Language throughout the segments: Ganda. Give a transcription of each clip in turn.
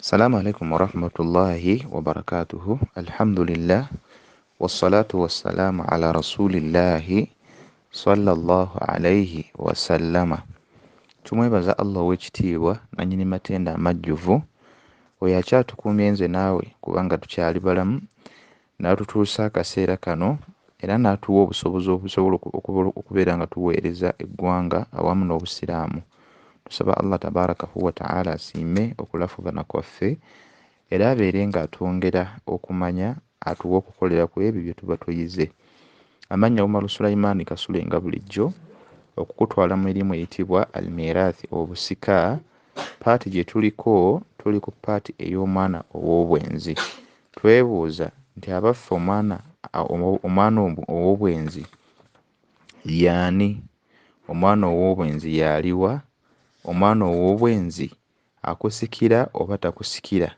Salaamu alaikum warahmatullahi wabarakatuhu. Alhamdulillah wassalatu wassalamu ala rasulillahi sallallahu alaihi wasallama. Tumwebaza Allah ow'ekitiibwa nannyini matenda amajjuvu, oyo akyatukuumye nze naawe kubanga tukyali balamu, n'atutuusa akaseera kano era n'atuwa obusobozi obusobola okubeera nga tuweereza eggwanga awamu n'Obusiraamu. Tusaba Allah tabarakahu wataala asiime okulafubana kwaffe era abeere ng'atwongera okumanya, atuwe okukolera ku ebyo bye tuba tuyize. Amannya Umaru Sulaimaani Kasule nga bulijjo okukutwala mu mirimu eyitibwa Almirathi, obusika. Paati gye tuliko, tuli ku paati ey'omwana ow'obwenzi. Twebuuza nti abaffe omwana ow'obwenzi y'ani? Omwana ow'obwenzi y'aliwa? Omwana ow'obwenzi akusikira oba takusikira?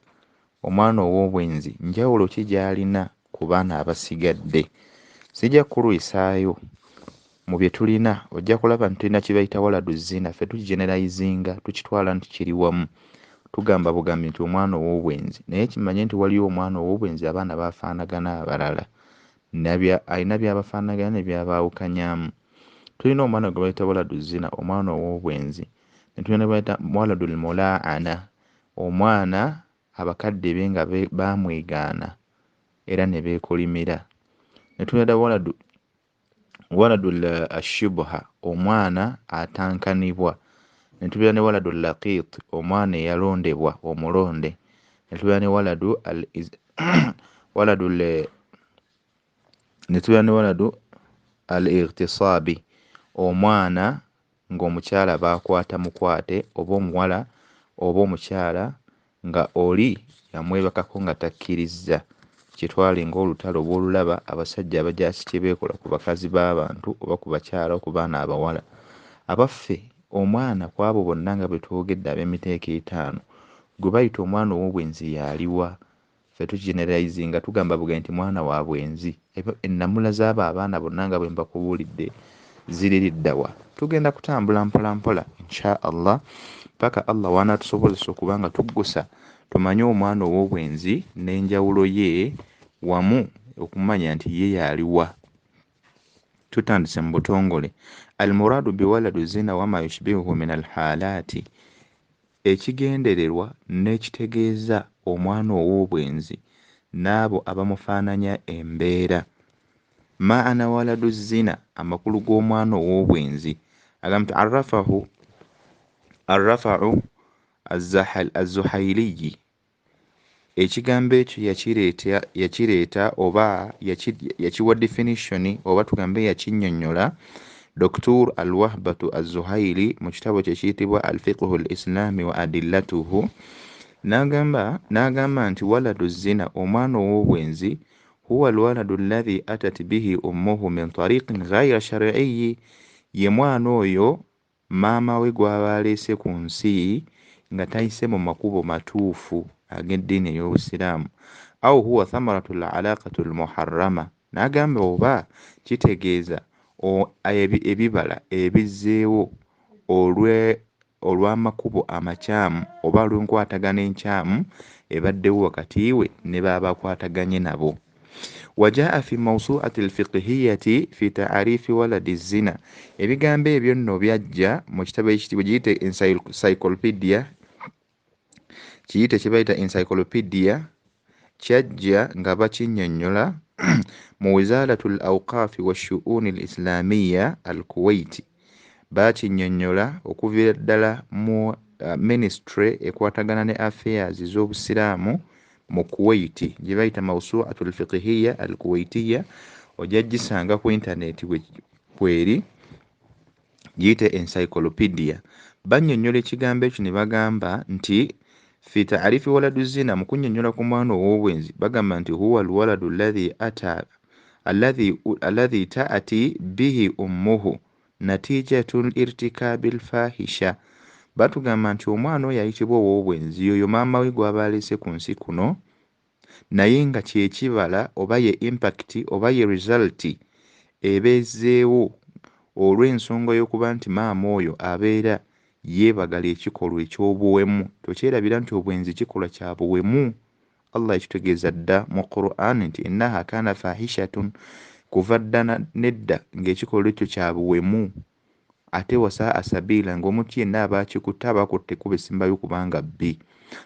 Omwana ow'obwenzi njawulo ki gy'alina ku baana abasigadde? Sijja kukulwisaayo mu bye tulina, ojja kulaba nti tulina kye bayita waladu zina. Ffe tukigeneralizinga, tukitwala nti kiri wamu, tugamba bugambi nti omwana ow'obwenzi, naye kimanye nti waliwo omwana ow'obwenzi abaana bafaanagana abalala, alina by'abafaanagana ne by'abaawukanyaamu. Tulina omwana gwe bayita waladu zina, omwana ow'obwenzi, ne tulina gwe bayita waladul mulaana, omwana abakadde be nga baamwegaana era ne beekolimira. Ne tulina waladul ashubha, omwana atankanibwa. Ne tubeera ne waladul laqit, omwana eyalondebwa, omulonde. Ne tubeera ne waladu al igtisabi, omwana ng'omukyala baakwata mukwate, oba omuwala oba omukyala nga oli yamwebakako nga takkirizza. Kitwale ng'olutalo bw'olulaba abasajja abajaasi kye beekola ku bakazi b'abantu oba ku bakyala ku baana abawala. Abaffe omwana ku abo bonna nga bwe twogedde ab'emiteeko etaano gwe bayita omwana ow'obwenzi y'aliwa? Ffe tukigeneralizinga, tugamba bugambi nti mwana wa bwenzi. Ennamula z'abo abaana bonna nga bwe mbakubuulidde ziri liddawa? Tugenda kutambula mpola mpola insha Allah paka Allah w'anaatusobozesa okuba nga tuggusa tumanye omwana ow'obwenzi n'enjawulo ye wamu okumanya nti ye y'aliwa. Tutandise mu butongole. Almuradu biwaladu zina wama yushbihuhu min alhalaati, ekigendererwa n'ekitegeeza omwana ow'obwenzi n'abo abamufaananya embeera. Maana waladu zina, amakulu g'omwana ow'obwenzi. Agamba nti arrafahu arrafa'u azzuhailiyi, ekigambo ekyo yakireeta oba yakiwa definition oba tugambe yakinnyonnyola Dr. Alwahbatu Azzuhaili mu kitabo kye kiyitibwa Alfiqhu Lislami wa Adillatuhu. N'agamba nti waladu zina, omwana ow'obwenzi, huwa alwaladu alladhi atat bihi ummuhu min tariqin ghayra shar'iyyi, ye mwana oyo maama we gw'aba aleese ku nsi nga tayise mu makubo matuufu ag'eddiini ey'Obusiraamu. Au huwa thamaratu l-alaqatu l-muharrama, n'agamba oba kitegeeza ebibala ebizzeewo olw'amakubo amakyamu oba olw'enkwatagana enkyamu ebaddewo wakati we ne b'abakwataganye nabo. Wajaa fi mawsuati alfiqhiyati fi taarifi waladi zina, ebigambo ebyo nno byajja mu kitabo ekitibwa giyite encyclopedia, kiyite kye bayita encyclopedia, kyajja nga bakinnyonnyola mu wizaratu l awqaafi washuuni l islamiya al Kuwaiti. Bakinnyonnyola okuviira ddala mu ministry ekwatagana ne affairs z'Obusiraamu mu Kuwait gye bayita mawsuatu lfiqhiya al Kuwaitiya. Ojja gisanga ku intaneti kweri, giyite encyclopedia. Bannyonnyola ekigambo ekyo ne bagamba nti fi taarifi waladu zina, mu kunnyonnyola ku mwana ow'obwenzi bagamba nti huwa alwaladu alladhi ata alladhi taati bihi ummuhu natijatu irtikabi lfahisha. Batugamba nti omwana oyo ayitibwa ow'obwenzi yoyo maama we gw'aba aleese ku nsi kuno, naye nga kyekibala oba ye impact oba ye result ebeezeewo olw'ensonga y'okuba nti maama oyo abeera Yeebagala ekikolwa eky'obuwemu. Tokyerabira nti obwenzi kikolwa kya buwemu. Allah yakitegeeza dda mu Quran nti innaha kana fahishatun, kuva dda nedda ng'ekikolwa ekyo kya buwemu, ate wasaa sabiila, ng'omuntu yenna aba akikutte aba akutte ekkubo esimbayo kubanga bbi.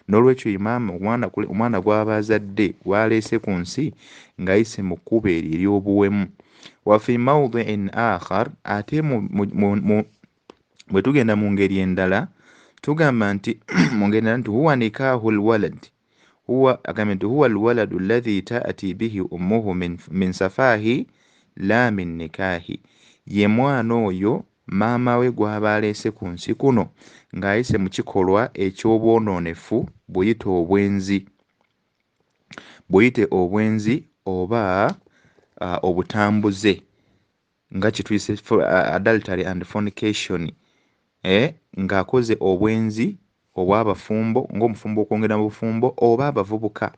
N'olwekyo imaama omwana gw'aba azadde gw'aleese ku nsi ng'ayise mu kkubo eryo ery'obuwemu. Wa fi mawdiin akhar, ate bwe tugenda mu ngeri endala tugamba nti mu ngeri endala nti huwa nikahu lwalad, huwa agambye nti huwa alwaladu alladhi taati bihi ummuhu min safahi la min nikahi, ye mwana oyo maama we gw'aba aleese ku nsi kuno ng'ayise mu kikolwa eky'obwonoonefu, buyite obwenzi, buyite obwenzi oba obutambuze, nga kituyise adultery and fornication, ng'akoze obwenzi obw'abafumbo, ng'omufumbo okwongera mu bufumbo, oba abavubuka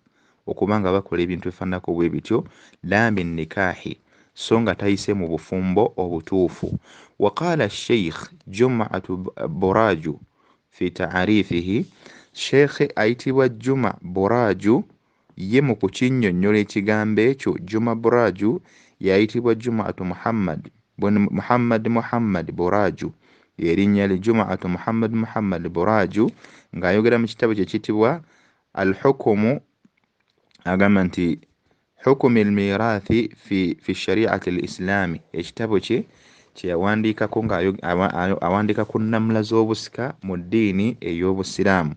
okuba nga bakola ebintu ebifaananako bwe bityo, la min nikahi, so nga tayise mu bufumbo obutuufu. Waqala Sheikh Jumatu Buraju fi taarifihi, Sheikh ayitibwa Juma Buraju ye mu kukinnyonnyola ekigambo ekyo, Juma Buraju yayitibwa Jumatu Muhammad Muhammad Muhammad Buraju, erinnya lye Jumatu Muhammad Muhammad Buraju, ng'ayogera mu kitabo kye kiyitibwa Al-Hukumu, agamba nti hukumi al-mirathi fi shariati al-islami, ekitabo kye kye yawandiikako ng'awandiika ku nnamula z'obusika mu ddiini ey'Obusiraamu.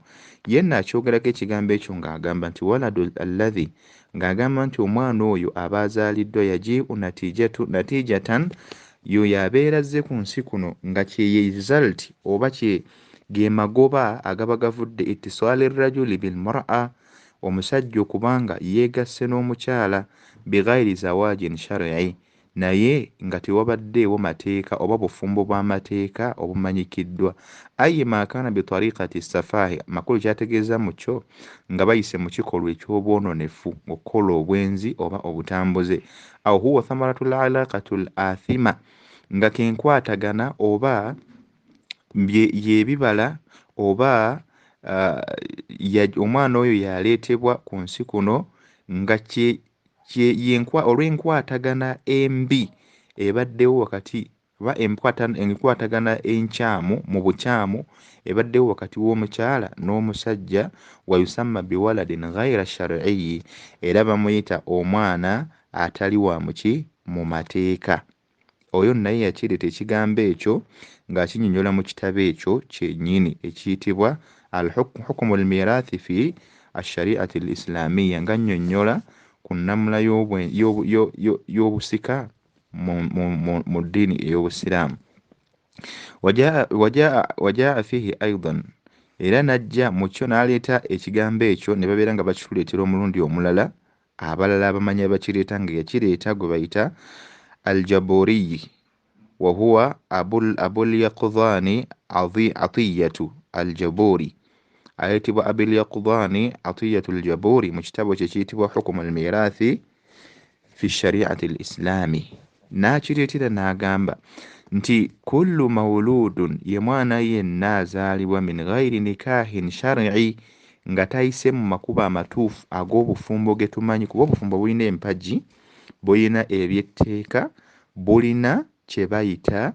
Ye nno akyogerako ekigambo ekyo ng'agamba nti waladu alladhi, ng'agamba nti omwana oyo aba azaaliddwa yajiu natijatan, yoyo abeera azze ku nsi kuno nga kye result oba kye ge magoba agaba gavudde ittisaali rajuli bilmar'a, omusajja okubanga yeegasse n'omukyala bighairi zawajin shar'i, naye nga tewabaddeewo mateeka oba bufumbo bw'amateeka obumanyikiddwa. Ayi ma kaana bitariqati safahi, amakulu kyategeeza mu kyo nga bayise mu kikolwa eky'obwononefu, okukola obwenzi oba obutambuze. Aw huwa thamaratul alaqatul athima, nga kenkwatagana oba yebibala oba omwana oyo yaleetebwa ku nsi kuno nga olw'enkwatagana embi ebaddewo wakati oba enkwatagana enkyamu mu bukyamu ebaddewo wakati w'omukyala n'omusajja, wayusamma biwaladin ghaira shar'iyyi, era bamuyita omwana atali wa muki mu mateeka. Oyo naye yakireeta ekigambo ekyo ng'akinnyonnyola mu kitabo ekyo kyennyini ekiyitibwa Al-Hukmu al-Mirathi fi ash-Shari'ati al-Islamiyya, ng'annyonnyola ku nnamula y'obusika mu ddiini ey'Obusiraamu. Wajaa fihi aidan, era n'ajja mu kyo n'aleeta ekigambo ekyo ne babeera nga bakituleetera omulundi omulala, abalala abamanyi abakireeta nga yakireeta gwe bayita Aljaburiyi, wa huwa Abul Yaqdhani Atiyatu Aljaburi, ayitibwa Abul Yaqdhani Atiyatu Aljaburi mu kitabo kye kiyitibwa Hukumu al-Mirathi fi Shari'ati al-Islami. N'akireetera n'agamba nti kullu mawuludun, ye mwana yenna azaalibwa min ghairi nikahin shar'i, nga tayise mu makubo amatuufu ag'obufumbo ge tumanyi, kuba obufumbo bulina empagi, bulina ebyetteeka, bulina kye bayita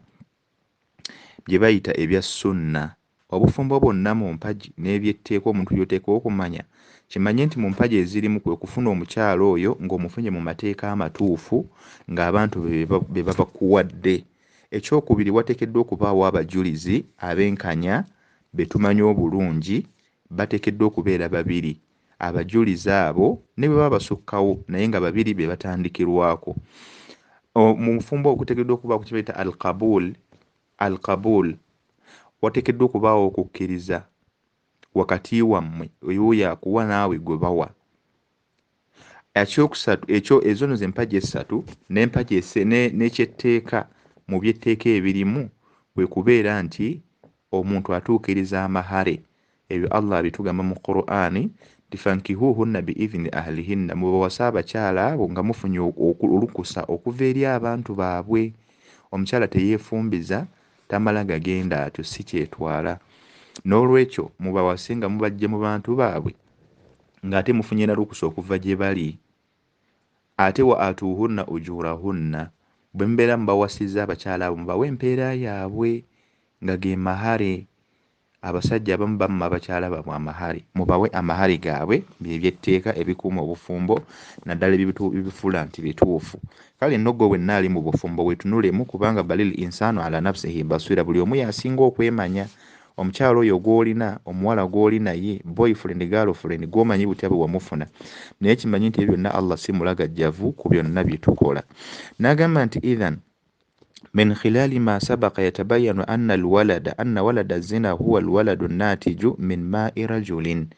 bye bayita ebya sunna. Obufumbo bwonna mu mpagi n'ebyetteeka omuntu by'oteekwa okumanya, kimanye nti mu mpagi ezirimu kwe kufuna omukyala oyo ng'omufunye mu mateeka amatuufu ng'abantu be babakuwadde. Ekyokubiri, wateekeddwa okubaawo abajulizi abenkanya be tumanyi obulungi, bateekeddwa okubeera babiri. Abajulizi abo ne bwe baba basukkawo naye nga babiri be batandikirwako. Mu bufumbo okuteekeddwa okubaako kye bayita al-qabul, al-qabul, wateekeddwa okubaawo okukkiriza wakati wammwe, oyo akuwa naawe gwe bawa. Ekyokusatu, ekyo ezo nno ze mpagi essatu, n'empagi n'ekyetteeka mu byetteeka ebirimu kwe kubeera nti omuntu atuukiriza amahare. Ebyo Allah abitugamba mu Qur'ani nti fankihuhunna biidhini ahlihinna, mubawase abakyala abo nga mufunye olukusa okuva eri abantu baabwe. Omukyala teyeefumbiza, tamala gagenda atyo, si kyetwala. N'olwekyo mubawase nga mubajje mu bantu baabwe ng'ate mufunye na lukusa okuva gye bali. Ate wa atuuhunna ujurahunna, bwe mubeera mubawasizza abakyala abo mubawe empeera yaabwe nga ge mahare. Abasajja abamu bamma abakyala baabwe amahare, mubawe amahare gaabwe, byebyetteeka ebikuuma obufumbo naddala ebibifuula nti bituufu. Kale nno ggwe wenna ali mu bufumbo weetunulemu, kubanga balil insaanu ala nafsihi baswira, buli omu y'asinga okwemanya. Omukyala oyo gw'olina, omuwala gw'oli naye, boyfriend, girlfriend, gw'omanyi butya bwe wamufuna, naye kimanyi nti ebyo byonna Allah si mulagajjavu ku byonna bye tukola. N'agamba nti idhan min khilali ma sabaqa yatabayanu anna alwalada anna walada zina huwa alwaladu natiju min ma'i rajulin.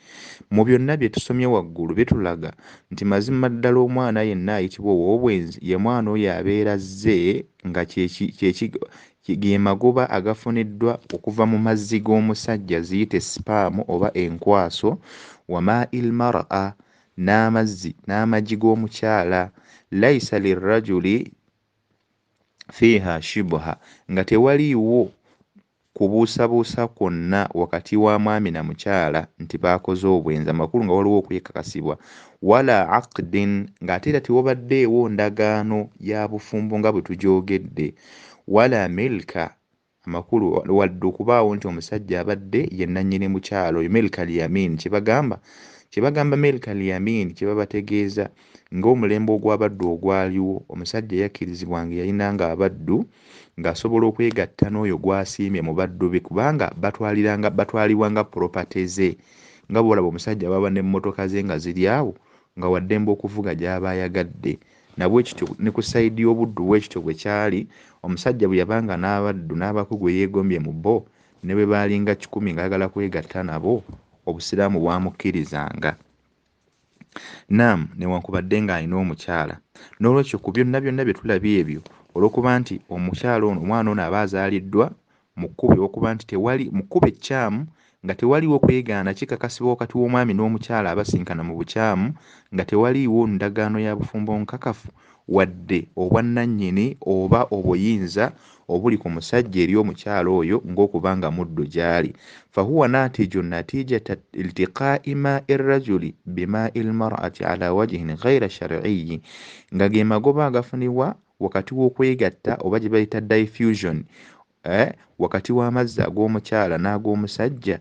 Mu byonna bye tusomye waggulu bitulaga nti mazima ddala omwana yenna ayitibwa ow'obwenzi ye mwana oyo abeera azze nga ge magoba agafuniddwa okuva mu mazzi g'omusajja, ziyite sipaamu oba enkwaso, wa ma'il mar'a, n'amazzi n'amagi g'omukyala, laisa lirrajuli fiiha shibha, nga tewaliiwo kubuusabuusa kwonna wakati wa mwami na mukyala nti baakoze obwenzi, amakulu nga waliwo okwekakasibwa, wala aqdin, ng'ate era tewabaddeewo ndagaano ya bufumbo nga bwe tugyogedde, wala milka, amakulu wadde okubaawo nti omusajja abadde ye nannyini mukyala oyo, milka lyamin kye bagamba milka lyamin, kye babategeeza ng'omulembe ogw'abaddu ogwaliwo, omusajja yakkirizibwanga yalinanga abaddu ng'asobola okwegatta n'oyo gw'asiimye mu baddu be, kubanga batwalibwanga property ze, nga bw'olaba omusajja baba n'emmotoka ze nga ziri awo nga waddembe okuvuga gy'aba ayagadde. Nabwekityo ne ku side y'obuddu bwekityo bwe kyali, omusajja bwe yabanga n'abaddu n'abaako gwe yeegombye mu bo, ne bwe baalinga 100 ng'ayagala kwegatta nabo, Obusiraamu bwamukkirizanga. Naam, newankubadde ng'alina omukyala. N'olwekyo ku byonna byonna bye tulabye ebyo, olw'okuba nti omukyala ono, omwana ono aba azaaliddwa mu kkubo olw'okuba nti tewali mu kkubo ekkyamu, nga tewaliiwo kwegaana kikakasibwa wakati w'omwami n'omukyala abasinkana mu bukyamu, nga tewaliiwo ndagaano ya bufumbo nkakafu wadde obwannannyini oba obuyinza obuli ku musajja eri omukyala oyo ng'okuba nga muddu gy'ali, fahuwa natijun natijata iltiqai ma'i rajuli bima'i lmar'ati ala wajhin ghaira shar'iyyi, nga ge magoba agafunibwa wakati w'okwegatta oba gye bayita diffusion, wakati w'amazzi ag'omukyala n'ag'omusajja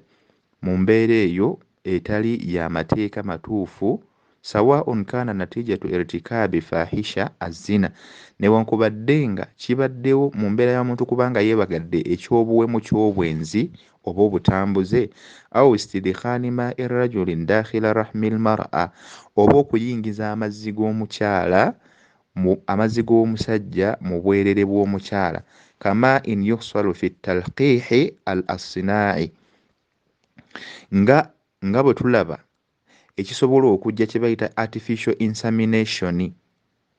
mu mbeera eyo etali ya mateeka matuufu, sawaun kana natijatu irtikabi fahisha azzina, newankubadde nga kibaddewo mu mbeera ya muntu kubanga yeebagadde eky'obuwemu ky'obwenzi oba obutambuze, au istidkhali ma'i rajulin dakhila rahmi lmar'a, oba okuyingiza amazzi g'omukyala amazzi g'omusajja mu bwerere bw'omukyala, kama in yuhsalu fi talqihi al assinai, nga bwe tulaba ekisobola okujja kye bayita artificial insemination.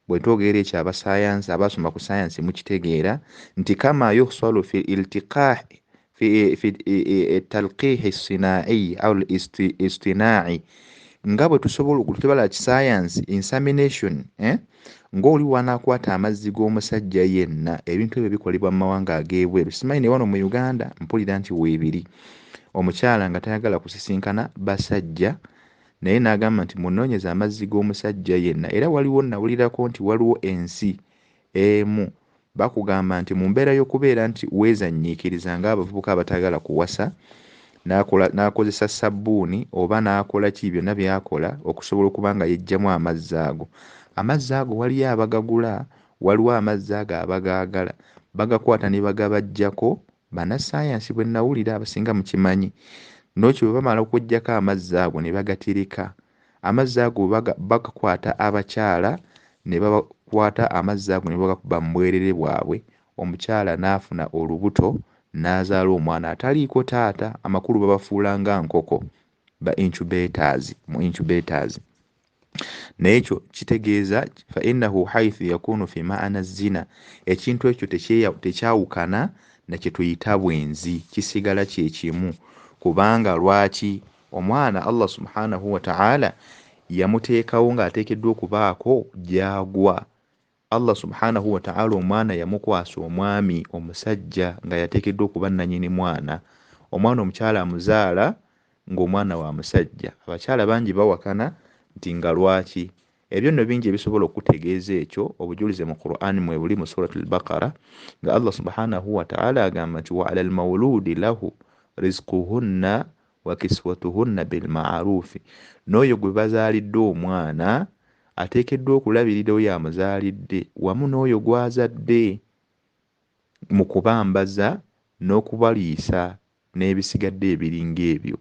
Bwe twogera ekyo abasayansi abasoma ku sayansi mukitegeera nti kama yuhsalu fi iltiqah fi talqihi sinai au istinai, nga bwe tusobola okutebala kisayansi insemination, ng'oli wanaakwata amazzi g'omusajja yenna. Ebintu ebyo bikolebwa mu mawanga ag'ebweru, simanyi ne wano mu Uganda mpulira nti weebiri. Omukyala nga tayagala kusisinkana basajja naye n'agamba nti munoonyeze amazzi g'omusajja yenna. Era waliwo nawulirako nti waliwo ensi emu bakugamba nti mu mbeera y'okubeera nti weezannyiikiriza ng'abavubuka abatayagala kuwasa, n'akozesa sabbuuni oba n'akola ki byonna by'akola okusobola okuba nga yeggyamu amazzi ago. Amazzi ago waliyo abagagula, waliwo amazzi ago abagaagala, bagakwata ne bagabaggyako. Bannassaayansi bwe nawulira abasinga mukimanyi. N'ekyo bwe bamala okuggyako amazzi ago ne bagatereka, amazzi ago bagakwata abakyala ne bakwata amazzi ago ne bagakuba mu bwerere bwabwe, omukyala n'afuna olubuto n'azaala omwana ataliiko taata. Amakulu babafuula nga nkoko, ba incubators, mu incubators. Naye ekyo kitegeeza fa innahu haithu yakunu fi ma'ana zina, ekintu ekyo tekyawukana na kye tuyita bwenzi, kisigala kye kimu. Kubanga lwaki omwana Allah subhanahu wa ta'ala yamuteekawo ng'ateekeddwa okubaako gy'agwa. Allah subhanahu wa ta'ala omwana yamukwasa omwami omusajja nga yateekeddwa okuba nannyini mwana. Omwana omukyala amuzaala ng'omwana wa musajja. Abakyala bangi bawakana nti nga lwaki. Ebyo nno bingi ebisobola okutegeeza ekyo. Obujulizi mu Qur'an mwe buli mu Suratul Baqara, nga Allah subhanahu wa ta'ala agamba nti wa alal mawludi lahu rizquhunna wa kiswatuhunna bil ma'rufi. N'oyo gwe bazaalidde omwana ateekeddwa okulabirira oyo amuzaalidde wamu n'oyo gw'azadde mu kubambaza n'okubaliisa n'ebisigadde ebiringa ebyo.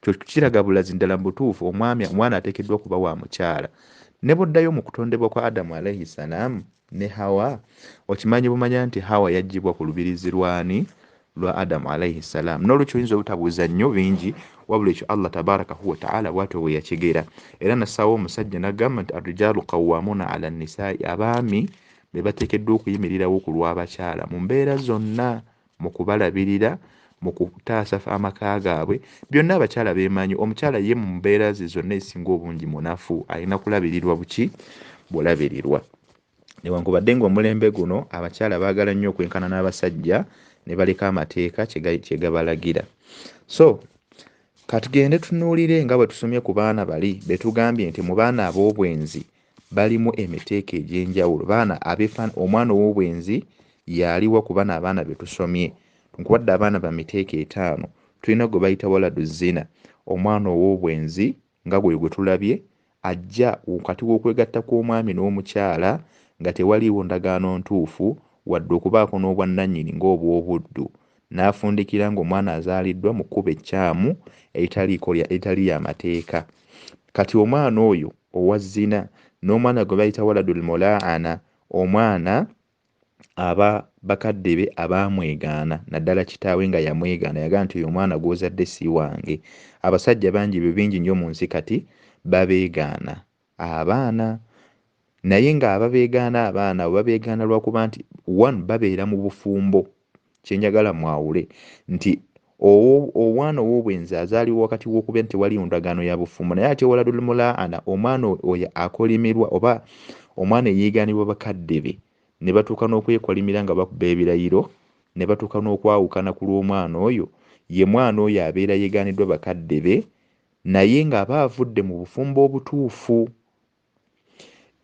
Kyo kiraga bulazi ddala mu butuufu omwana ateekeddwa okuba wa mukyala. Ne bw'oddayo mu kutondebwa kwa Adamu alayhi salaamu ne Hawa, okimanyi bumanya nti Hawa yaggyibwa ku lubirizi lw'ani? Lwa Adamu alayhi salaamu. N'olwekyo oyinza obutabuuza nnyo bingi, wabula ekyo Allah tabarakahu wa ta'ala bw'atyo bwe yakigera. Era n'assaawo omusajja n'agamba nti arrijaalu qawwaamuuna ala nnisaa'i, abaami be bateekeddwa okuyimirirawo ku lw'abakyala mu mbeera zonna, mu kubalabirira, mu kutaasa amaka gaabwe, byonna abakyala beemanyi. Omukyala ye mu mbeera ze zonna ezisinga obungi munafu, alina kulabirirwa buki? Bulabirirwa. Newankubadde ng'omulembe guno abakyala baagala nnyo okwenkana n'abasajja ne baleka amateeka kye gabalagira. So katugende tunuulire nga bwe tusomye ku baana bali be tugambye nti mu baana ab'obwenzi balimu emiteeko egy'enjawulo. Baana omwana ow'obwenzi yaliwa ku bano abaana be tusomye. Nkuwadde abaana ba miteeko etaano. Tulina gwe bayita waladu zina, omwana ow'obwenzi nga gwe gwe tulabye ajja wakati w'okwegatta kw'omwami n'omukyala nga tewaliiwo ndagaano ntuufu wadde okubaako n'obwannannyini ng'obw'obuddu, n'afundikira ng'omwana azaaliddwa mu kkubo ekkyamu eritali lya mateeka. Kati omwana oyo owa zina n'omwana gwe bayita waladul mulaana, omwana aba bakadde be abaamwegaana, naddala kitaawe nga yamwegaana, yagamba nti oyo omwana gw'ozadde si wange. Abasajja bangi ebyo bingi nnyo mu nsi kati babeegaana abaana, naye ng'ababeegaana abaana abo babeegaana lwakuba nti one, babeera mu bufumbo. Kye njagala mwawule nti omwana ow'obwenzi azaalibwa wakati w'okuba nti tewaliiwo ndagaano ya bufumbo, naye ate waladul mulaana, omwana oyo akolimirwa oba omwana eyeegaanibwa bakadde be ne batuuka n'okwekolimira nga bakuba ebirayiro ne batuuka n'okwawukana ku lw'omwana oyo, ye mwana oyo abeera yeegaaniddwa bakadde be naye ng'aba avudde mu bufumbo obutuufu.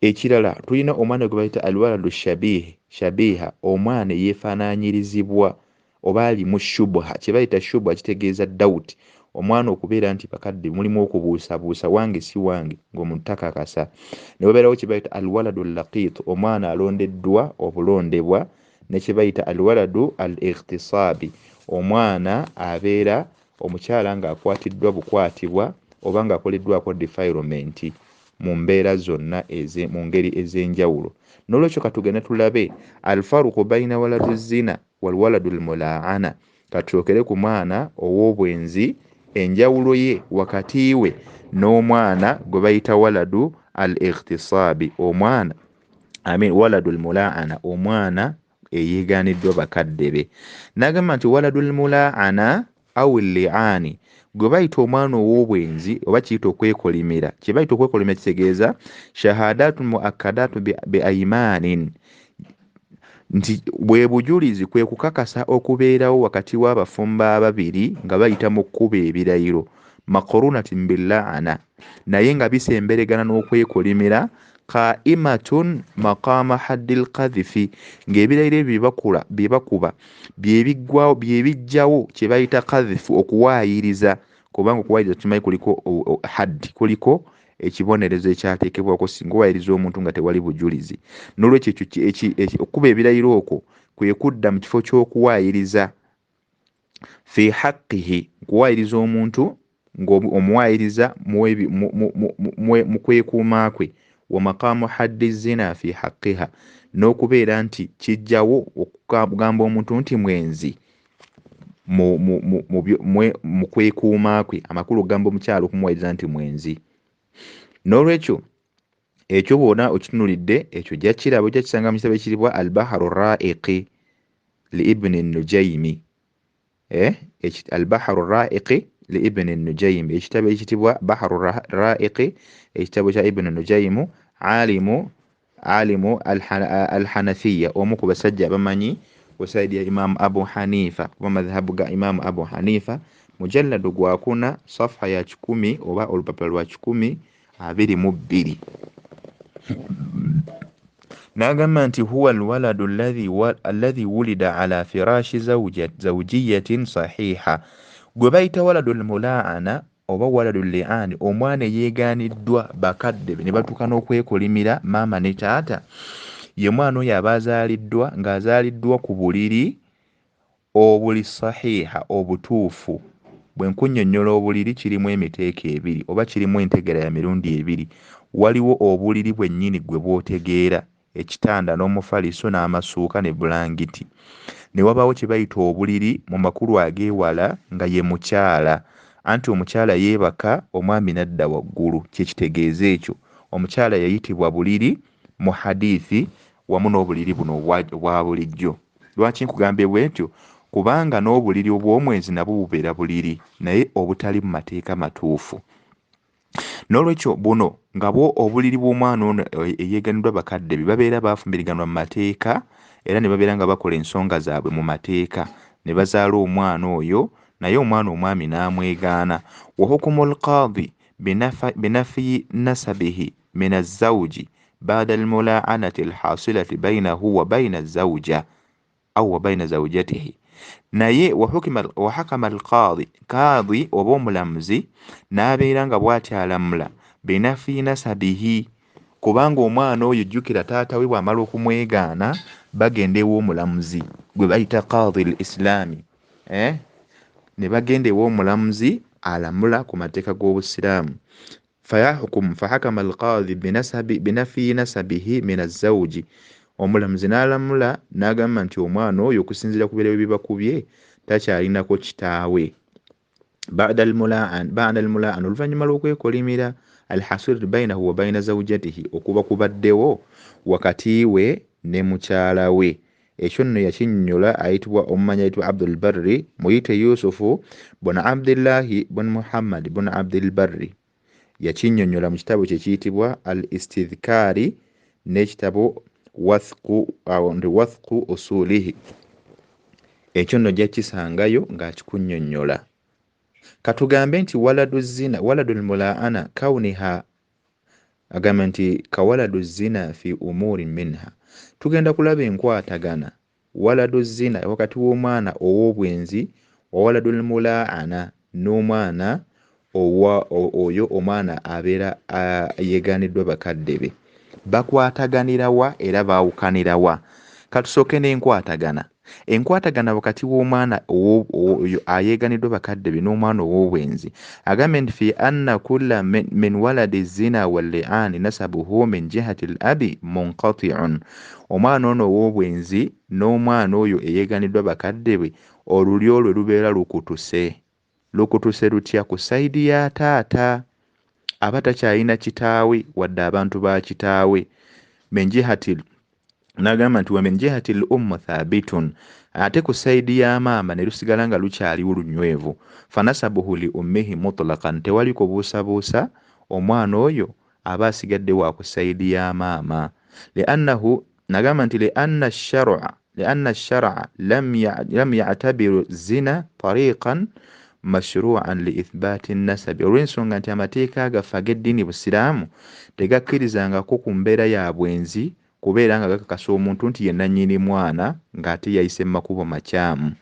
Ekirala tulina omwana gwe bayita alwaladu shabiha, omwana eyeefaanaanyirizibwa oba ali mu shubha. Kye bayita shubha kitegeeza doubt, omwana okubeera nti bakadde mulimu okubuusabuusa, wange si wange, ng'omuntu takakasa. Ne wabeerawo kye bayita alwaladu llaqit, omwana alondeddwa obulondebwa, ne kye bayita alwaladu al ightisaabi, omwana abeera omukyala ng'akwatiddwa bukwatibwa oba ng'akoleddwako defilement mu mbeera zonna mu ngeri ez'enjawulo. N'olwekyo katugende tulabe alfaruqu bayina waladu zina walwaladu lmulaana. Katusookere ku mwana ow'obwenzi, enjawulo ye wakati we n'omwana gwe bayita waladu al ightisaabi, omwana waladu lmulaana, omwana eyeegaaniddwa bakadde be. N'agamba nti waladu lmulaana aw li'aani, gwe bayita omwana ow'obwenzi oba kiyita okwekolimira. Kye bayita okwekolimira kitegeeza shahadatun muakkadatu bi aimaanin, nti bwe bujulizi kwe kukakasa okubeerawo wakati w'abafumbo ababiri nga bayita mu kkuba ebirayiro, maqrunatin billaana, naye nga bisemberegana n'okwekolimira, qaimatun maqama haddil qadhifi, ng'ebirayiro ebyo bye bakuba bye bijjawo kye bayita qadhifu, okuwaayiriza, kubanga okuwaayiriza tukimanyi kuliko haddi, kuliko ekibonerezo ekyateekebwako singa owaayiriza omuntu nga tewali bujulizi. N'olwekyo ekyo okuba ebirayiro okwo kwe kudda mu kifo ky'okuwaayiriza fi haqqihi, kuwaayiriza omuntu ng'omuwaayiriza mu kwekuuma kwe, wa maqaamu haddi zina fi haqqiha, n'okubeera nti kijjawo okugamba omuntu nti mwenzi mu kwekuuma kwe, amakulu okugamba omukyala okumuwaayiriza nti mwenzi. N'olwekyo ekyo bw'ona okitunulidde ekyo ojja kiraba, ojja kisanga mu kitabo ekiribwa Al-Baharu Raiqi li Ibni Nujaimi, Al-Baharu Raiqi li Ibni Nujaimi, ekitabo ekitibwa Baharu Raiqi, ekitabo kya Ibni Nujaimu, alimu Al-Hanafiya, omu ku basajja abamanyi ku saidi ya Imamu Abu Hanifa, kuba madhhabu ga Imamu Abu Hanifa, mujalladu gwakuna safha ya 100 oba olupapula lwa 122. N'agamba nti huwa alwaladu alladhi wulida ala firashi zawjiyatin sahiha, gwe bayita waladul mulaana oba waladul li'ani, omwana eyeegaaniddwa bakadde be ne batuuka n'okwekolimira maama ne taata, ye mwana oyo aba azaaliddwa ng'azaaliddwa ku buliri obuli sahiha, obutuufu. Bwe nkunnyonnyola obuliri kirimu emiteeko ebiri oba kirimu entegeera ya mirundi ebiri. Waliwo obuliri bwennyini gwe bw'otegeera, ekitanda n'omufaliso n'amasuuka ne bulangiti, ne wabaawo kye bayita obuliri mu makulu ag'ewala nga ye mukyala, anti omukyala yeebaka omwami n'adda waggulu, kye kitegeeza ekyo. Omukyala yayitibwa buliri mu hadithi wamu n'obuliri buno obwa bulijjo. Lwaki nkugambye bwentyo? Kubanga n'obuliri obw'omwezi nabwo bubeera buliri naye obutali mu mateeka matuufu. N'olwekyo buno nga bwo obuliri bw'omwana ono eyeeganiddwa bakadde be babeera baafumbiriganwa mu mateeka era ne babeera nga bakola ensonga zaabwe mu mateeka ne bazaala omwana oyo, naye omwana omwami n'amwegaana. Wa hukumu lqaadi binafiyi nasabihi min azzawji bada almulaanati alhasilati bainahu wa baina azawja au wa baina zawjatihi. Naye wahakama alqaadi, kaadi oba omulamuzi n'abeera nga bw'ati alamula binafi nasabihi, kubanga omwana oyo jjukira taata we bw'amala okumwegaana bagenda ew'omulamuzi gwe bayita qaadi al islaami, ne bagenda ew'omulamuzi alamula ku mateeka g'obusiraamu. Fayahukumu fahakama alqaadi binafi nasabihi min azzawji, omulamuzi n'alamula n'agamba nti omwana oyo okusinziira ku birabo bibakubye takyalinako kitaawe. Ba'da almulaana, oluvannyuma lw'okwekolimira, alhasir bainahu wa baina zawjatihi, okuba kubaddewo wakati we ne mukyala we. Ekyo nno yakinnyonnyola ayitibwa omumanyi ayitibwa Abdul Barri, muyite Yusufu bun Abdillahi bun Muhammad bun Abdul Barri, yakinnyonnyola mu kitabo kye kiyitibwa Al Istidhkaari n'ekitabo wathqu usulihi. Ekyo nno ojja kisangayo ng'akikunnyonnyola. Katugambe nti waladu zina, waladul mulaana kauniha, agamba nti kawaladu zina fi umuri minha, tugenda kulaba enkwatagana waladu zina wakati w'omwana ow'obwenzi wa waladul mulaana n'omwana oyo omwana abeera yeegaaniddwa bakadde be, bakwataganirawa era baawukanirawa. Katusooke n'enkwatagana. Enkwatagana wakati w'omwana oyo ayeeganiddwa bakadde be n'omwana ow'obwenzi, agambye nti fi anna kulla min waladi zina walli'ani nasabuhu min jihati al-abi munqati'un, omwana ono ow'obwenzi n'omwana oyo eyeeganiddwa bakadde be olulyo lwe lubeera lukutuse. Lukutuse lutya? Ku sayidi ya taata aba takyalina kitaawe wadde abantu ba kitaawe. Min jihati, n'agamba nti wa min jihati l-ummu thabitun, ate ku sayidi ya maama ne lusigala nga lukyaliwo lunywevu. Fanasabuhu li ummihi mutlaqan, tewali kubuusabuusa omwana oyo aba asigadde wa ku sayidi ya maama. Liannahu, n'agamba nti lianna ash-shar'a lam ya'tabiru zina tariqan mashru'an li ithbati nasabi, olw'ensonga nti amateeka gaffe ag'eddiini busiraamu tegakkirizangako ku mbeera ya bwenzi kubeera nga gakakasa omuntu nti ye nannyini mwana ng'ate yayise mu makubo makyamu.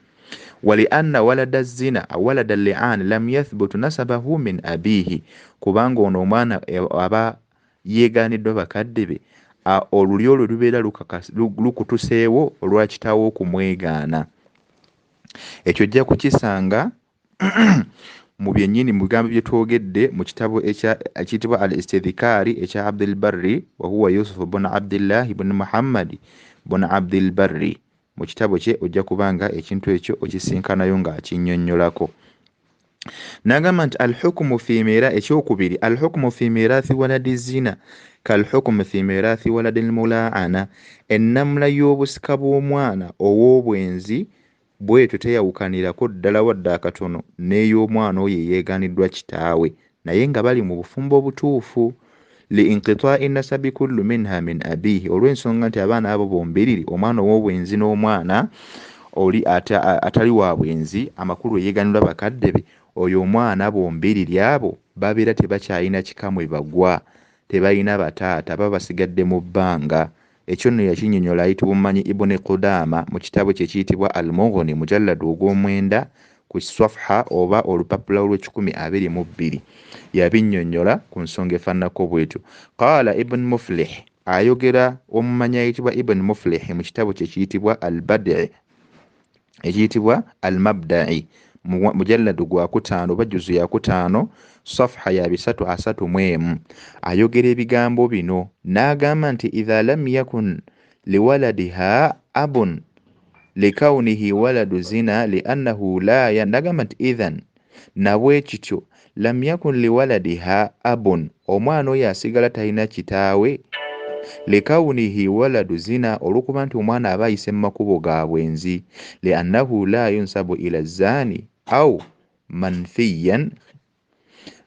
Wali anna walada zina walada li'an lam yathbutu nasabahu min abiihi, kubanga ono omwana aba yeegaaniddwa bakadde be olulyo lwe lubeera lukutuseewo olwa kitaawe okumwegaana. Ekyo ojja kukisanga mu byennyini mu bigambo bye twogedde mu kitabo ekiyitibwa Al Istidhikaari ekya Abdul Barri, wa huwa Yusufu bun Abdillahi bun Muhammadi bun Abdul Barri. Mu kitabo kye ojja kubanga ekintu ekyo okisinkanayo ng'akinnyonnyolako. N'agamba nti alhukumu fi mira, ekyokubiri alhukumu fi mirathi waladi zina kalhukumu fi mirathi waladi lmulaana, ennamula y'obusika bw'omwana ow'obwenzi bwetyo teyawukanirako ddala wadde akatono n'ey'omwana oyo eyeeganiddwa kitaawe naye nga bali mu bufumbo obutuufu. Li inqita'i nasabi kullu minha min abiihi, olw'ensonga nti abaana abo bombiriri, omwana ow'obwenzi n'omwana Oli atali wa bwenzi, amakulu eyeeganirwa bakadde be, oyo omwana bombiriri abo babeera tebakyalina kikamwe bagwa, tebalina bataata, baba basigadde mu bbanga. Ekyo nno yakinnyonnyola ayitibwa omumanyi Ibuni Qudaama mu kitabo kye kiyitibwa Al-Mughni, mujalladu ogw'omwenda ku safha oba olupapula olw'ekikumi abiri mu bbiri, yabinnyonnyola ku nsonga efaananako bw'etyo. Qaala Ibn Muflih, ayogera omumanyi ayitibwa Ibn Muflih mu kitabo kye kiyitibwa Al-Badi, ekiyitibwa Al-Mabda'i, mujalladu gwakutaano oba juzu yakutaano, safha ya 331, ayogera ebigambo bino n'agamba nti idha lam yakun liwaladiha abun likawnihi waladu zina liannahu la, n'agamba nti idhan, nabwe kityo lam yakun liwaladiha abun, omwana oyo asigala talina kitaawe, likawnihi waladu zina, olw'okuba nti omwana aba ayise mu makubo ga bwenzi, liannahu la yunsabu ila zani au manfiyan,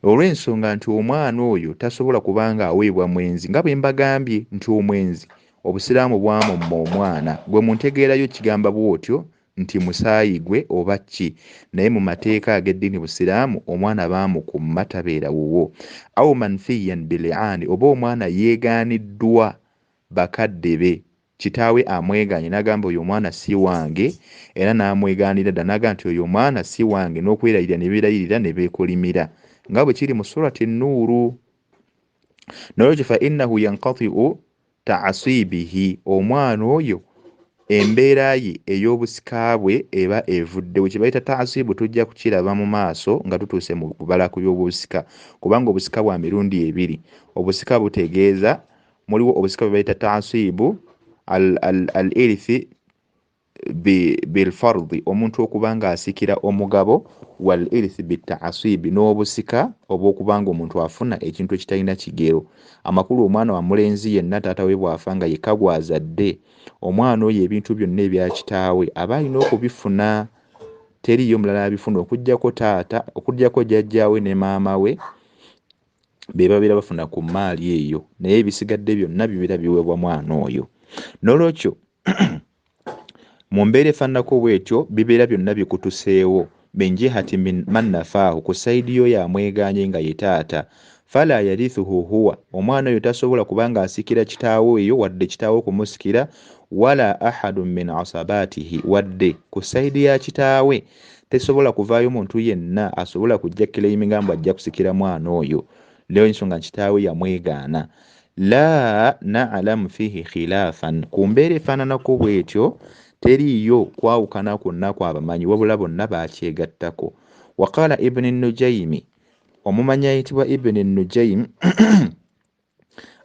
olw'ensonga nti omwana oyo tasobola kubanga aweebwa mwenzi. Nga bwe mbagambye nti omwenzi obusiraamu bwamumma omwana, gwe muntegeerayo kigamba bw'otyo nti musaayi gwe oba ki, naye mu mateeka ag'eddiini busiraamu omwana baamukumma tabeera wuwo. Au manfiyan bili'ani, oba omwana yeegaaniddwa bakadde be, kitaawe amwegaanye n'agamba oyo omwana si wange, era n'amwegaanira dda n'agamba nti oyo omwana si wange, n'okwerayirira ne beerayirira ne beekolimira, nga bwe kiri mu surati Nuuru. N'olwekyo fa innahu yanqati'u ta'asibihi, omwana oyo embeera ye ey'obusika bwe eba evuddewo. Kye bayita ta'asibu tujja kukiraba mu maaso nga tutuuse mu kubala ku by'obusika, kubanga obusika bwa mirundi ebiri. Obusika butegeeza muliwo obusika bwe bayita ta'asibu al-irithi bilfardi, omuntu okuba nga asikira omugabo, wal irithi bitta'asibi, n'obusika obw'okubanga omuntu afuna ekintu ekitalina kigero. Amakulu omwana wa mulenzi yenna taata we bw'afa nga yekka gw'azadde, omwana oyo ebintu byonna ebya kitaawe aba alina okubifuna, teriiyo mulala abifuna okuggyako taata, okuggyako jjajjaawe ne maama we be babeera bafuna ku mmaali eyo, naye ebisigadde byonna bibeera biweebwa mwana oyo. N'olwekyo mu mbeera efaananako bw'etyo bibeera byonna bikutuseewo min jihati man nafaahu, ku sayidi y'oyo amwegaanye nga ye taata. Fala yarithuhu huwa, omwana oyo tasobola kubanga asikira kitaawe eyo wadde kitaawe okumusikira, wala ahadun min asabatihi, wadde ku sayidi ya kitaawe tesobola kuvaayo muntu yenna asobola kujja claiminga mbu ajja kusikira mwana oyo, leero ensonga kitaawe yamwegaana. La na'lamu fihi khilafan, ku mbeera efaananako bw'etyo teriiyo kwawukana kwonna kw'abamanyi, wabula bonna baakyegattako. Waqala Ibn Nujaymi, omumanyi ayitibwa Ibn Nujaym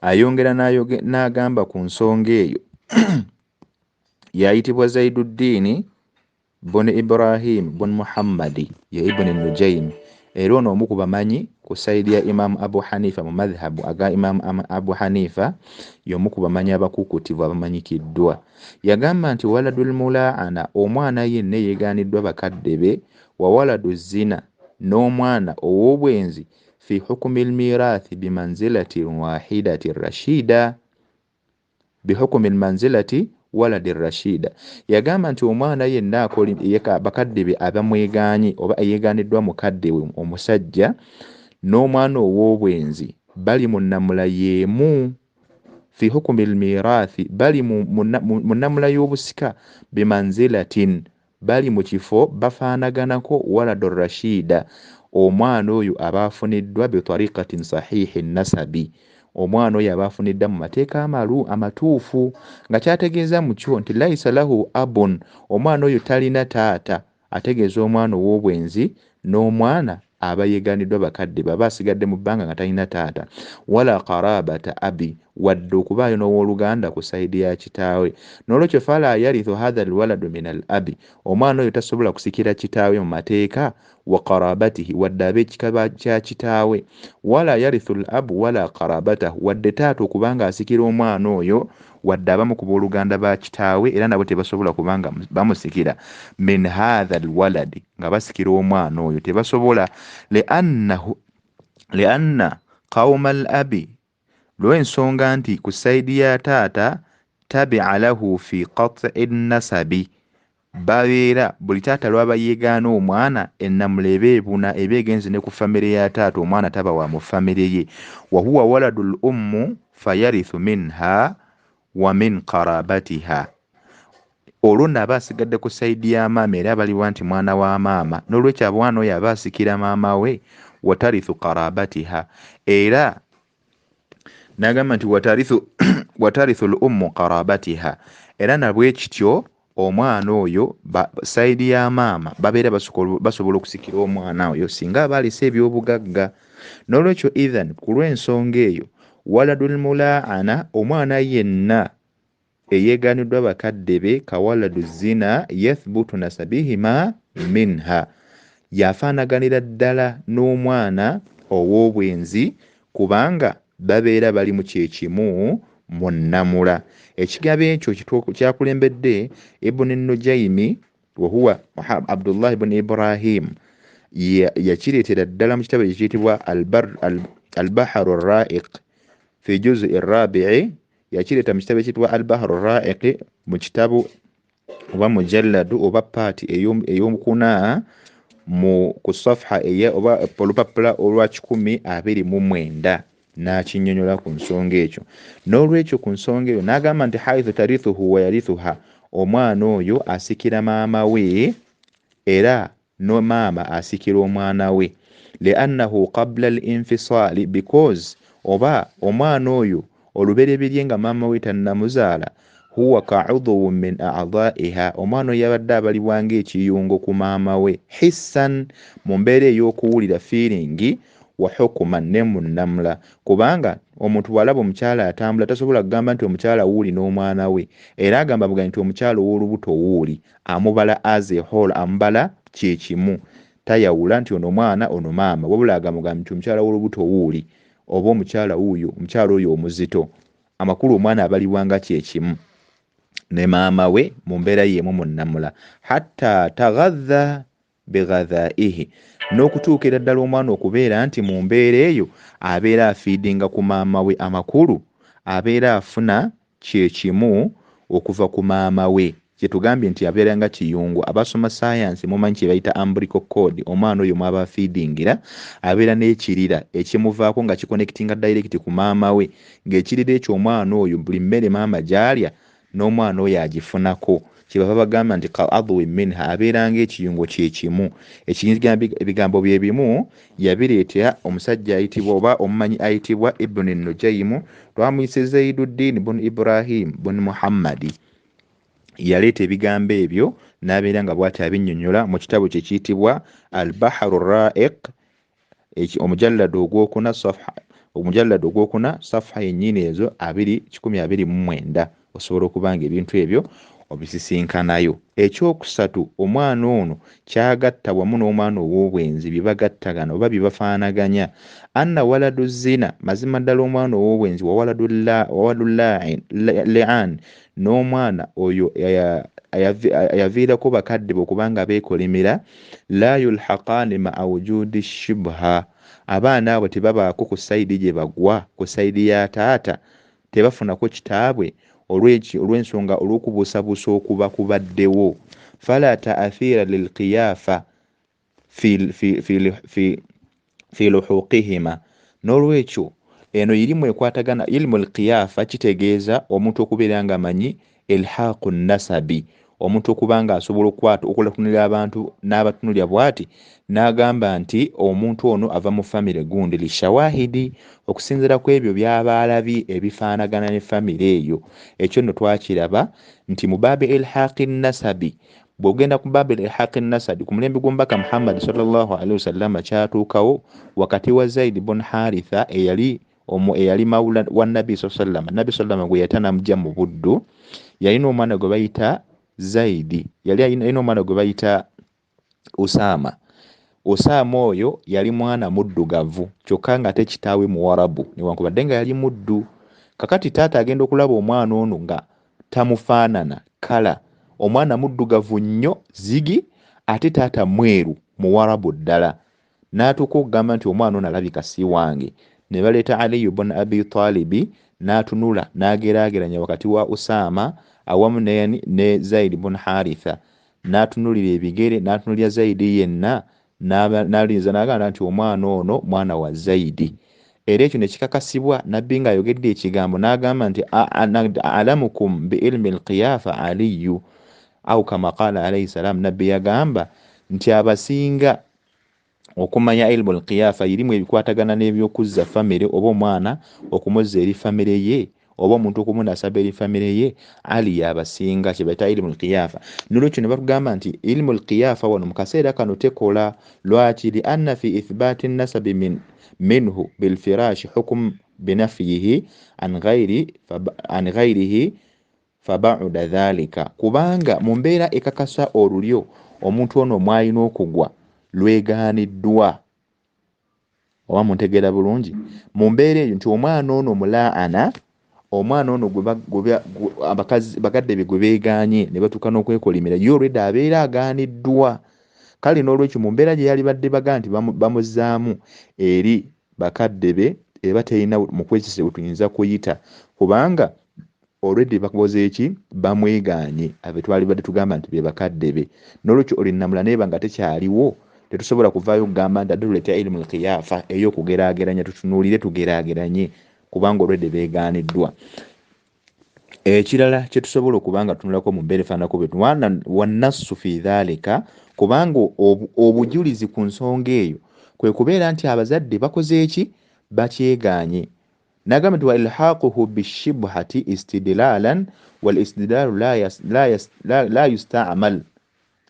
ayongera n'agamba ku nsonga eyo, yayitibwa Zaiduddini bun Ibrahim bun Muhammadi, ye Ibn Nujaym, era ono omu ku bamanyi ku sayidi ya Imam Abu Hanifa mu madhhabu aga Imam Abu Hanifa, y'omu ku bamanyi abakuukutivu abamanyikiddwa. Yagamba nti waladul mulaana, omwana yenna eyeegaaniddwa bakadde be, wa waladu zina, n'omwana ow'obwenzi, fi hukumi lmirathi bimanzilati wahidati rashida, bihukumi lmanzilati waladi rashida. Yagamba nti omwana yenna bakadde be abamwegaanye oba eyeegaaniddwa mukadde we omusajja n'omwana ow'obwenzi bali mu nnamula y'emu, fi hukumi lmirathi, bali mu nnamula y'obusika, bimanzilatin, bali mu kifo bafaanaganako, waladu rashida, omwana oyo aba afuniddwa bitariqatin sahihi nasabi, omwana oyo aba afuniddwa mu mateeka amatuufu, nga kyategeeza mu kyo nti laisa lahu abun, omwana oyo talina taata, ategeeza omwana ow'obwenzi n'omwana aba yeegaaniddwa bakadde baba asigadde mu bbanga nga talina taata, wala qarabata abi, wadde okubaayo n'owooluganda ku sayidi ya kitaawe. N'olwekyo fala yarithu hatha alwaladu min al abi, omwana oyo tasobola kusikira kitaawe mu mateeka, wa qarabatihi, wadde ab'ekika kya kitaawe, wala yarithu al abu wala qarabatahu, wadde taata okubanga asikira omwana oyo, wadde abamu ku booluganda ba kitaawe era nabo tebasobola kubanga bamusikira, min hatha alwaladi, nga basikira omwana oyo tebasobola, lianna qawma al abi, lw'ensonga nti ku sayidi ya taata tabi'a lahu fi qat'i nasabi, Babeera buli taata lwaba yeegaana omwana, ennamula eba ebuna, eba egenze ne ku famire ya taata, omwana taba wa mu famire ye. Wa huwa waladul ummu fayarithu minha wa min qarabatiha. Olwo nno aba asigadde ku sayidi ya maama, era abaliwa nti mwana wa maama, n'olwekyo omwana oyo aba asikira maama we. Watarithu qarabatiha, era n'agamba nti watarithu l-ummu qarabatiha, era nabwe kityo omwana oyo sayidi ya maama babeera basobola okusikira omwana oyo singa aba alese ebyobugagga. N'olwekyo idhan, ku lw'ensonga eyo, waladul mulaana, omwana yenna eyeegaaniddwa bakadde be, kawaladu zina yathbutu nasabihima minha, yafaanaganira ddala n'omwana ow'obwenzi, kubanga babeera bali mu kyekimu mu nnamula. Ekigabo ekyo kyakulembedde Ibn Nujaimi, wahuwa Abdullah ibn Ibrahim, yakireetera ddala mu kitabo ekiyitibwa Al-Baharu Raiq fi juzi rabii, yakireeta mu kitabo ekiyitibwa Al-Baharu Raiq mu kitabo oba mujalladu oba paati ey'omukuna mu ku safha oba olupapula olwa 129, n'akinnyonnyola ku nsonga ekyo. N'olwekyo ku nsonga eyo n'agamba nti haithu tarithuhu wa yarithuha, omwana oyo asikira maama we era no maama asikira omwana we. Liannahu qabla al-infisali, because oba omwana oyo olubereberye nga maama we tannamuzaala, huwa ka'udhuwun min a'dha'iha, omwana oyo yabadde abalibwa ng'ekiyungo ku maama we, hissan, mu mbeera ey'okuwulira feeling, wa hukuman, ne mu nnamula. Kubanga omuntu bw'alaba omukyala atambula tasobola kugamba nti omukyala wuuli n'omwana we, era agamba bugambi nti omukyala ow'olubuto wuuli, amubala as a whole, amubala kyekimu, tayawula nti ono mwana ono maama, wabula agamba nti omukyala w'olubuto wuuli oba omukyala wuuyo, omukyala oyo omuzito. Amakulu omwana abalibwa nga kyekimu ne maama we mu mbeera y'emu mu nnamula. Hatta taghadha bighadhaihi, n'okutuukira ddala omwana okubeera nti mu mbeera eyo abeera afiidinga ku maama we, amakulu abeera afuna kyekimu okuva ku maama we. Kyetugambye nti abeera nga kiyungo. Abasoma science mumanyi kye bayita umbilical cord, omwana oyo mwaba afiidingira abeera n'ekirira ekimuvaako nga kiconnectinga direct ku maama we, ng'ekirira ekyo omwana oyo buli mmere maama gy'alya n'omwana oyo agifunako. Kyebava bagamba nti ka'adwi minha, abeera ng'ekiyungo kyekimu. Ebigambo bye bimu yabireetera omusajja ayitibwa oba omumanyi ayitibwa Ibn Nujaimu, twamuyise Zaiduddin bun Ibrahim bun Muhammadi. Yaleeta ebigambo ebyo n'abeera nga bw'ati abinnyonnyola mu kitabo kye kiyitibwa Al-Baharu Raiq, omujalladu ogwokuna safha, omujalladu ogwokuna safha yennyini ezo 229, osobola okuba nga ebintu ebyo obisisinkanayo. Ekyokusatu, omwana ono kyagatta wamu n'omwana ow'obwenzi bye bagattagana oba bye bafaanaganya. Anna waladu zina, mazima ddala omwana ow'obwenzi, wa waladu li'an, n'omwana oyo ayaviirako bakadde be okubanga beekolimira, la yulhaqaani ma'a wujudi shibha, abaana abo tebabaako ku sayidi gye bagwa, ku sayidi ya taata tebafunako kitaabwe olw'ensonga olw'okubuusabuusa okuba kubaddewo. Fala ta'athira lilqiyafa fi luhuqihima, n'olwekyo eno irimu ekwatagana. Ilmu alqiyafa kitegeeza omuntu okubeera nga amanyi ilhaqu nasabi, omuntu okuba nga asobola okutunulira abantu n'abatunulira bw'ati n'agamba nti omuntu ono ava mu famire gundi, lishawahidi, okusinziira ku ebyo by'aba alabye ebifaanagana ne famire eyo. Ekyo nno twakiraba nti mu baabi ilhaqi nasabi, bw'ogenda ku baabi ilhaqi nasabi ku mulembe gw'omubaka Muhammad sallallahu alaihi wasallam, kyatuukawo wakati wa Zaid bun Haritha eyali mawula wa Nabbi sallallahu alaihi wasallam. Nabbi sallallahu alaihi wasallam gwe yata n'amugya mu buddu, yalina omwana gwe bayita Zaidi, yali alina omwana gwe bayita Usama. Usama oyo yali mwana muddugavu, kyokka nga ate kitaawe muwarabu, newankubadde nga yali muddu. Kakati taata agenda okulaba omwana ono nga tamufaanana kala, omwana muddugavu nnyo zigi, ate taata mweru muwarabu ddala. N'atuuka okugamba nti omwana ono alabika si wange. Ne baleeta Ali ibn Abi Talibi, n'atunula n'ageraageranya wakati wa Usama awamu ne Zaid ibn Haritha, n'atunulira ebigere, n'atunulira Zaidi yenna, n'alinza n'agamba nti omwana ono mwana wa Zaidi. Era ekyo ne kikakasibwa Nabbi ng'ayogedde ekigambo n'agamba nti alamukum bi ilmi alqiyafa Aliyu au kama qala alayhi salam. Nabbi yagamba nti abasinga okumanya ilmu alqiyafa, irimu ebikwatagana n'ebyokuzza famire oba omwana okumuzza eri famire ye oba omuntu okumunasaba eri famire ye, Ali yabasinga, kye bayita ilmu alqiyafa. Nolwekyo ne batugamba nti ilmu alqiyafa wano mu kaseera kano tekola. Lwaki? Li anna fi ithbati nasabi minhu bilfirashi hukum binafyihi an ghairihi fabauda dhalika, kubanga mu mbeera ekakasa olulyo omuntu ono mwalina okugwa lwegaaniddwa. Oba muntegeera bulungi? Mu mbeera eyo nti omwana ono mulaana, omwana ono bakadde be gwe beegaanye ne batuuka n'okwekolimira, ye olwedda abeera agaaniddwa. Kale n'olwekyo mu mbeera gye yali badde bagaa nti bamuzzaamu eri bakadde be, eba terina mukwekise we tuyinza kuyita, kubanga olwedde bakoze eki? Bamwegaanye. Abe twali badde tugamba nti be bakadde be. N'olwekyo olinnamula neeba nga tekyaliwo, tetusobola kuvaayo kugamba nti ate tuleeta ilmu alqiyafa ey'okugeraageranya, tutunuulire tugeraageranye, kubanga olwedde beegaaniddwa. Ekirala kye tusobola okuba nga tutunulako mu mbeera efaananako bwe wannassu fi dhalika, kubanga obujulizi ku nsonga eyo kwe kubeera nti abazadde bakoze eki? Bakyegaanye. Nagamba nti wa ilhaquhu bishibhati istidlalan wal istidlalu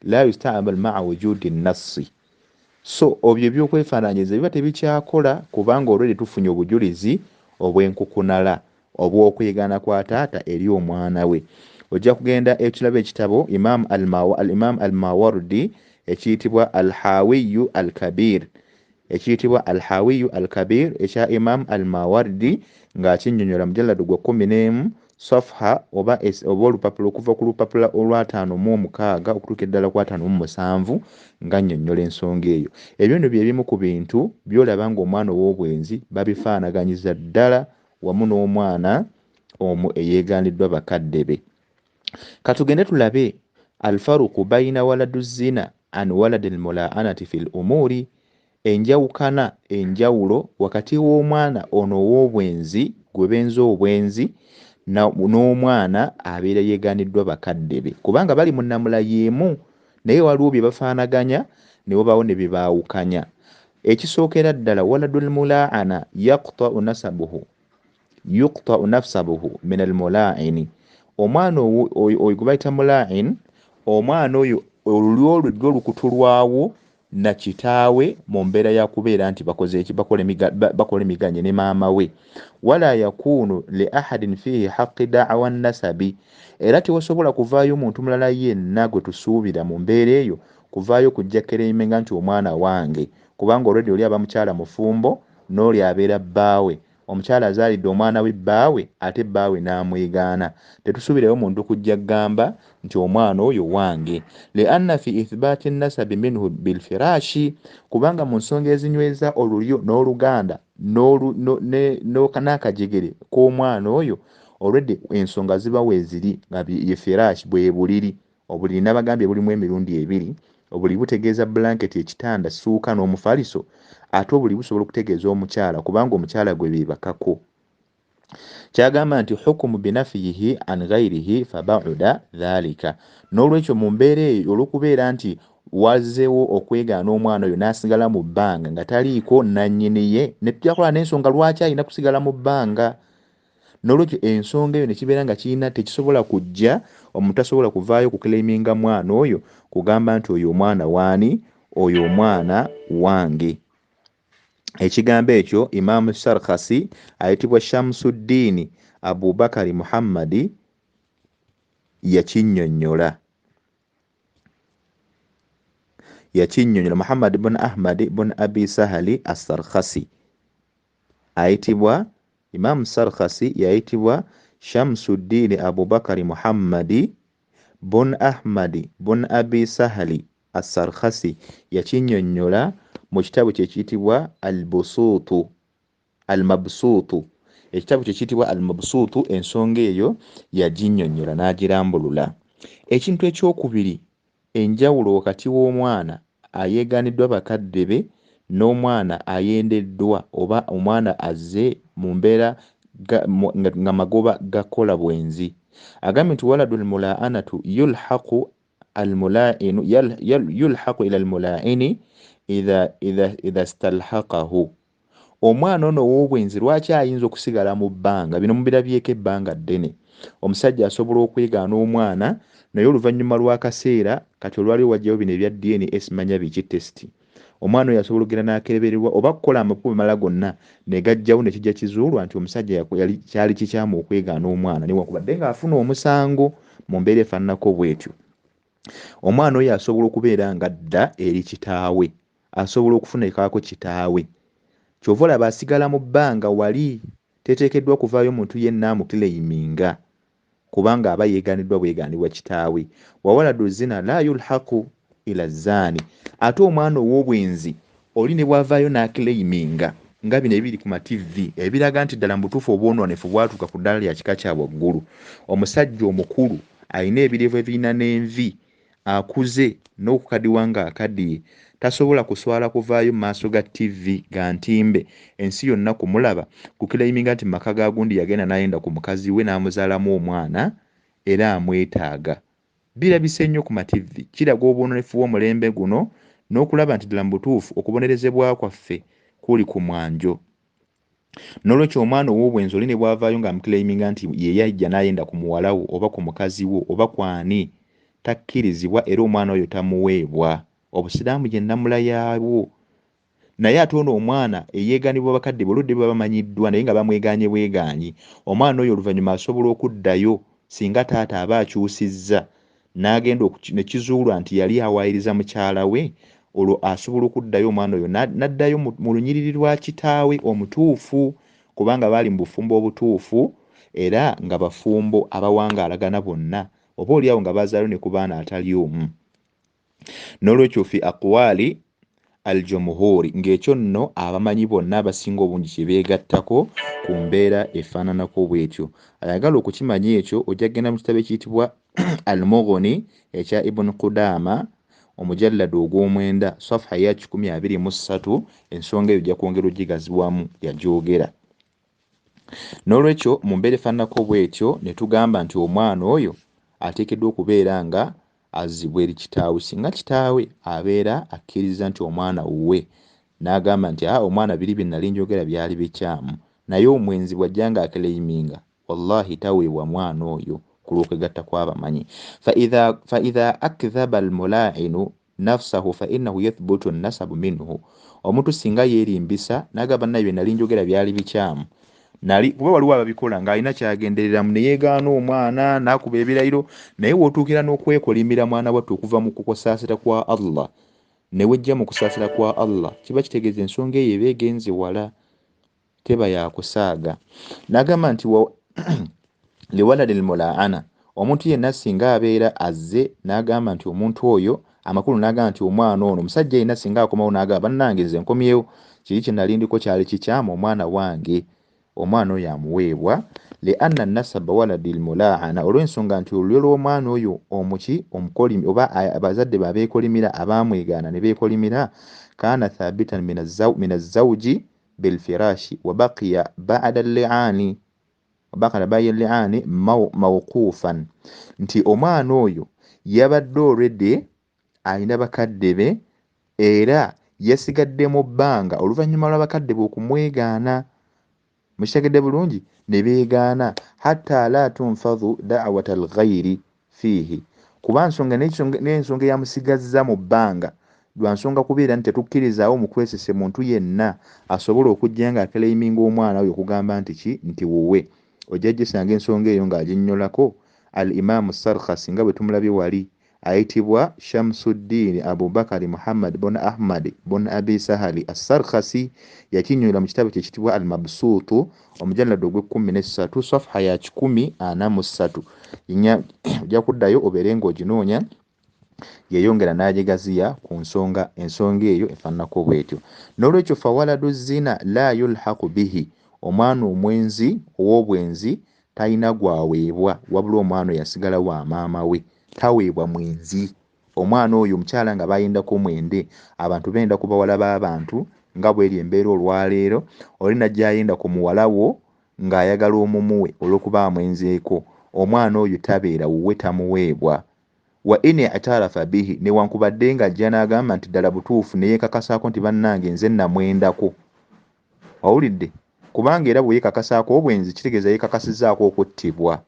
la yusta'mal ma'a wujudi nassi. So obyo ebyokwefaananyiriza biba tebikyakola, kubanga olwedde tufunye obujulizi obw'enkukunala obw'okwegaana kwa taata eri omwana we. Ojja kugenda ekirabo ekitabo Imam al-Mawardi ekiyitibwa Al-Hawiyu Al-Kabir, ekiyitibwa Al-Hawiyu Al-Kabir ekya Imam Al-Mawardi ng'akinnyonnyola mujalladu gwa 11 safha oba olupapula okuva ku lupapula olwa 56 okutuuka eddala ku 57 ng'annyonnyola ensonga eyo. Ebyo nno bye bimu ku bintu by'olaba ng'omwana ow'obwenzi babifaanaganyiza ddala wamu n'omwana omu eyeegaaniddwa bakadde be. Katugende tulabe alfaruqu bayina waladu zina an waladi almulaanati fil umuri, enjawukana enjawulo wakati w'omwana ono ow'obwenzi gwe benza obwenzi n'omwana abeera yeegaaniddwa bakadde be, kubanga bali mu nnamula y'emu naye waliwo bye bafaanaganya ne wabaawo ne bye baawukanya. Ekisookera ddala, waladul mulaana yaqta'u nasabuhu yuqta'u nafsabuhu min almulaini, omwana oyo gwe bayita mulain, omwana oyo olulyo lwe lwo lukutulwawo na kitaawe mu mbeera ya kubeera nti bakoze eki? Bakola emiganye ne maama we. Wala yakunu li ahadin fihi haqqi da'wa nasabi, era tewasobola kuvaayo muntu mulala yenna gwe tusuubira mu mbeera eyo kuvaayo kujja kereimenga nti omwana wange, kubanga olwedde oli aba mukyala mufumbo n'oli abeera bbaawe. Omukyala azaalidde omwana we bbaawe ate bbaawe n'amwegaana, tetusuubirayo muntu kujja kugamba nti omwana oyo wange. Li anna fi ithbati nasabi minhu bilfirashi, kubanga mu nsonga ezinyweza olulyo n'oluganda n'akajegere k'omwana oyo olwedde ensonga ziba weeziri nga ye firashi, bwe buliri. Obuliri nabagambye bulimu emirundi ebiri. Obuliri butegeeza blanketi, ekitanda, ssuuka n'omufaliso, ate obuliri busobola okutegeeza omukyala, kubanga omukyala gwe beebakako. Kyagamba nti hukumu binafiyihi an ghairihi fabauda dhalika. N'olwekyo mu mbeera eyo olw'okubeera nti wazzeewo okwegaana omwana oyo n'asigala mu bbanga nga taliiko nannyini ye, ne tujakola n'ensonga lwaki alina kusigala mu bbanga. N'olwekyo ensonga eyo ne kibeera nga kirina tekisobola kujja, omuntu tasobola kuvaayo kuclaiminga mwana oyo kugamba nti oyo omwana waani, oyo omwana wange. Ekigambo ekyo Imam Sarkhasi ayitibwa Shamsuddin Abubakari Muhammadi yakinnyonnyola. Yakinnyonnyola Muhammad bun Ahmad bun Abi Sahali as-Sarkhasi ayitibwa Imam Sarkhasi yayitibwa Shamsuddin Abubakari Muhammadi bun Ahmadi bun Abi Sahali as-Sarkhasi yakinnyonnyola mu kitabo kye kiyitibwa Al-Busuutu, Al-Mabsuutu. Ekitabo kye kiyitibwa Al-Mabsuutu, ensonga eyo yaginnyonnyola n'agirambulula. Ekintu ekyokubiri Enjawulo wakati w'omwana ayeegaaniddwa bakadde be n'omwana ayendeddwa oba omwana azze mu mbeera nga magoba gakola bwenzi. Agambye nti waladul mulaanatu yulhaqu almulainu yulhaqu ila almulaini idha stalhaqahu. Omwana ono ow'obwenzi lwaki ayinza okusigala mu bbanga? Bino mubirabyeko ebbanga ddene. Omusajja asobola okwegaana omwana naye oluvannyuma lw'akaseera kati olwaliwo wajjayo bino ebya DNA simanya biki test. Omwana oyo asobola okugenda n'akeberebwa oba kukola amakubo malala gonna ne gajjawo ne kijja kizuulwa nti omusajja yali kyali kikyamu okwegaana omwana newankubadde ng'afuna omusango mu mbeera efaananako bw'etyo. Omwana oyo asobola okubeera ng'adda eri kitaawe, asobola okufuna ekaako kitaawe. Ky'ova olaba asigala mu bbanga wali teteekeddwa kuvaayo muntu yenna amukileyiminga kubanga aba yeegaaniddwa bwegaanibwa kitaawe. Wawaladu zina la yulhaqu ila zaani. Ate omwana ow'obwenzi oli ne bw'avaayo n'akileyiminga nga bino ebiri ku ma TV ebiraga nti ddala mu butuufu obwonoonefu bwatuuka ku ddaala lya kika kya waggulu. Omusajja omukulu alina ebirevu ebirina n'envi, akuze n'okukaddiwa ng'akaddiye, tasobola kuswala kuvaayo mu maaso ga TV ga ntimbe ensi yonna kumulaba kukileyiminga nti mu maka ga gundi yagenda n'ayenda ku mukazi we n'amuzaalamu omwana era amwetaaga. Birabise nnyo ku ma TV, kiraga obwonoonefu bw'omulembe guno n'okulaba nti ddala mu butuufu okubonerezebwa kwaffe kuli ku mwanjo. N'olwekyo omwana ow'obwenzi oli ne bw'avaayo ng'amukileyiminga nti ye yajja n'ayenda ku muwala wo oba ku mukazi wo oba ku ani, takkirizibwa era omwana oyo tamuweebwa. Obusiraamu ye nnamula yaabwo. Naye ate ono omwana eyeegaanibwa bakadde be oludde baba bamanyiddwa naye nga bamwegaanye bwegaanyi, omwana oyo oluvannyuma asobola okuddayo singa taata aba akyusizza n'agenda ne kizuulwa nti yali awaayiriza mukyala we, olwo asobola okuddayo omwana oyo n'addayo mu lunyiriri lwa kitaawe omutuufu, kubanga baali mu bufumbo obutuufu era nga bafumbo abawangaalagana bonna, oba oliawo nga bazaalayo ne ku baana atali omu. N'olwekyo fi aqwali aljumhuri, ng'ekyo nno abamanyi bonna abasinga obungi kye beegattako ku mbeera efaananako bw'etyo. Ayagala okukimanya ekyo ojja kugenda mu kitabo ekiyitibwa Al-Mughni ekya Ibn Qudama omujalladu ogw'omwenda safha ya 123, ensonga eyo ojja kwongera ogigazibwamu yagyogera. N'olwekyo mu mbeera efaananako bw'etyo ne tugamba nti omwana oyo ateekeddwa okubeera nga azzibwa eri kitaawe singa kitaawe abeera akkiriza nti omwana wuwe, n'agamba nti omwana biri bye nali njogera byali bikyamu. Naye omwenzi bw'ajja ng'akileyiminga, wallahi taweebwa mwana oyo ku lw'okwegatta kw'abamanyi. Fa idha akdhaba almulainu nafsahu fa innahu yathbutu nasabu minhu. Omuntu singa yeerimbisa n'agamba naye bye nali njogera byali bikyamu, nali kuba waliwo ababikola ng'alina kyagendereramu ne yeegaana omwana n'akuba ebirayiro, naye w'otuukira n'okwekolimira mwana wattu okuva mu kukusaasira kwa Allah ne wejja mu kusaasira kwa Allah, kiba kitegeeza ensonga eyo eba egenze wala, teba yakusaaga. N'agamba nti liwaladi lmulaana, omuntu yenna singa abeera azze n'agamba nti omuntu oyo amakulu n'agamba nti omwana ono omusajja yenna singa akomawo n'agamba bannange nze nkomyewo kiri kye nali ndiko kyali kikyamu, omwana wange omwana oyo amuweebwa li anna nasaba waladi lmulaana, olw'ensonga nti olulyo lw'omwana oyo omuki omukolimi oba abazadde be abeekolimira abaamwegaana ne beekolimira kaana thabitan min azzawji bilfirashi wa baqiya ba'da al-li'ani bakala baya li'ani mawqufan, nti omwana oyo yabadde already alina bakadde be era yasigadde mu bbanga oluvannyuma lw'abakadde be okumwegaana. Mukitegedde bulungi ne beegaana hatta la tunfadhu da'wata al-ghayri fiihi, kuba nsonga n'ensonga eyamusigazza mu bbanga lwa nsonga kubeera nti tetukkirizaawo mu kwesese muntu yenna asobola okujja ng'akileyiminga omwana oyo okugamba nti ki nti wuwe. Ojja gisanga ensonga eyo ng'aginnyolako Al-Imaamu Sarkhasi nga bwe tumulabye wali, ayitibwa Shamsuddin Abubakari Muhammad bun Ahmad bun Abi Sahali As-Sarkhasi, yakinnyonnyola mu kitabo kye ekiyitibwa Al-Mabsuutu omujalladu ogw'ekkumi n'essatu safha ya 143. Ojja kuddayo obeere ng'oginoonya, yeeyongera n'agigaziya ku nsonga ensonga eyo efaananako bw'etyo. N'olwekyo fawaladu zina la yulhaqu bihi, omwana omwenzi ow'obwenzi talina gwaweebwa, wabula omwana oyo asigala wa maama we, taweebwa mwenzi. Omwana oyo omukyala nga bayendako mwende, abantu benda ku bawala b'abantu nga bweri embeera olwaleero, oli najja ayenda ku muwala wo ng'ayagala omumuwe olw'okuba amwenzeeko, omwana oyo tabeera wuwe, tamuweebwa. Wa in i'tarafa bihi, newankubadde ng'ajja n'agamba nti ddala butuufu, ne yeekakasaako nti bannange nze namwendako. Owulidde? Kubanga era bwe yeekakasaako obwenzi kitegeeza yeekakasizzaako okuttibwa.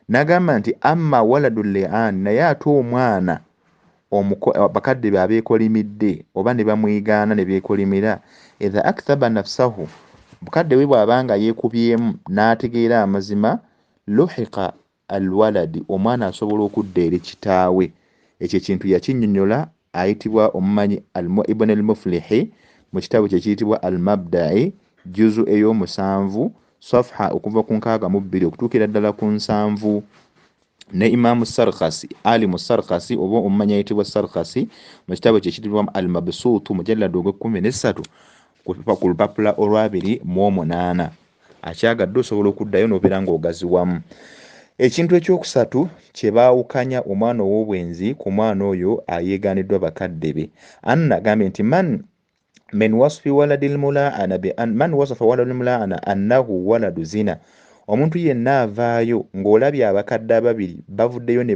N'agamba nti amma waladu li'an, naye ate omwana bakadde be abeekolimidde oba ne bamwegaana ne beekolimira, idha akthaba nafsahu, mukadde we bw'aba nga yeekubyemu n'ategeera amazima, luhiqa alwaladi, omwana asobola okudda eri kitaawe. Ekyo ekintu yakinnyonnyola ayitibwa omumanyi Ibn al-Muflihi mu kitabo kye kiyitibwa Al-Mabda'i, juzu ey'omusanvu, safha okuva ku 62 okutuukira ddala ku 70. Ne Imaamu Sarkhasi, Alimu Sarkhasi oba omumanyi ayitibwa Sarkhasi mu kitabo kye kiyitibwa Al-Mabsuutu, mujalladu ogw'ekkumi n'essatu ku lupapula olw'abiri mu omunaana. Akyagadde osobola okuddayo n'obeera ng'ogaziwamu. Ekintu ekyokusatu kye baawukanya omwana ow'obwenzi ku mwana oyo ayeegaaniddwa bakadde be, anna agambye nti man min wasfi waladi lmulaana, man wasafa waladi lmulaana annahu waladu zina, omuntu yenna avaayo ng'olabye abakadde ababiri bavuddeyo ne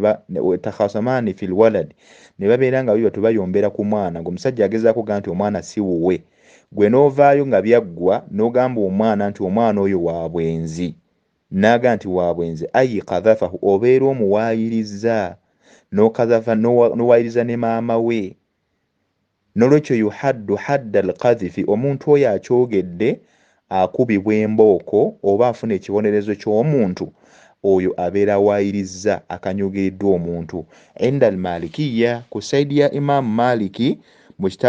takhasamaani fi lwaladi, ne babeera nga biba tebayombera ku mwana, ng'omusajja agezaako ga nti omwana si wuwe, gwe n'ovaayo nga byaggwa n'ogamba omwana nti omwana oyo wa bwenzi, n'aga nti wa bwenzi, ayi kadhafahu, obeera omuwaayiriza n'okadhafa n'owaayiriza ne maama we. N'olwekyo yuhaddu hadda alqadhifi, omuntu oyo akyogedde akubibwa embooko oba afuna ekibonerezo ky'omuntu oyo abeera awayirizza akanyugiriddwa omuntu. Inda almalikiya, ku side ya Imaamu Maliki,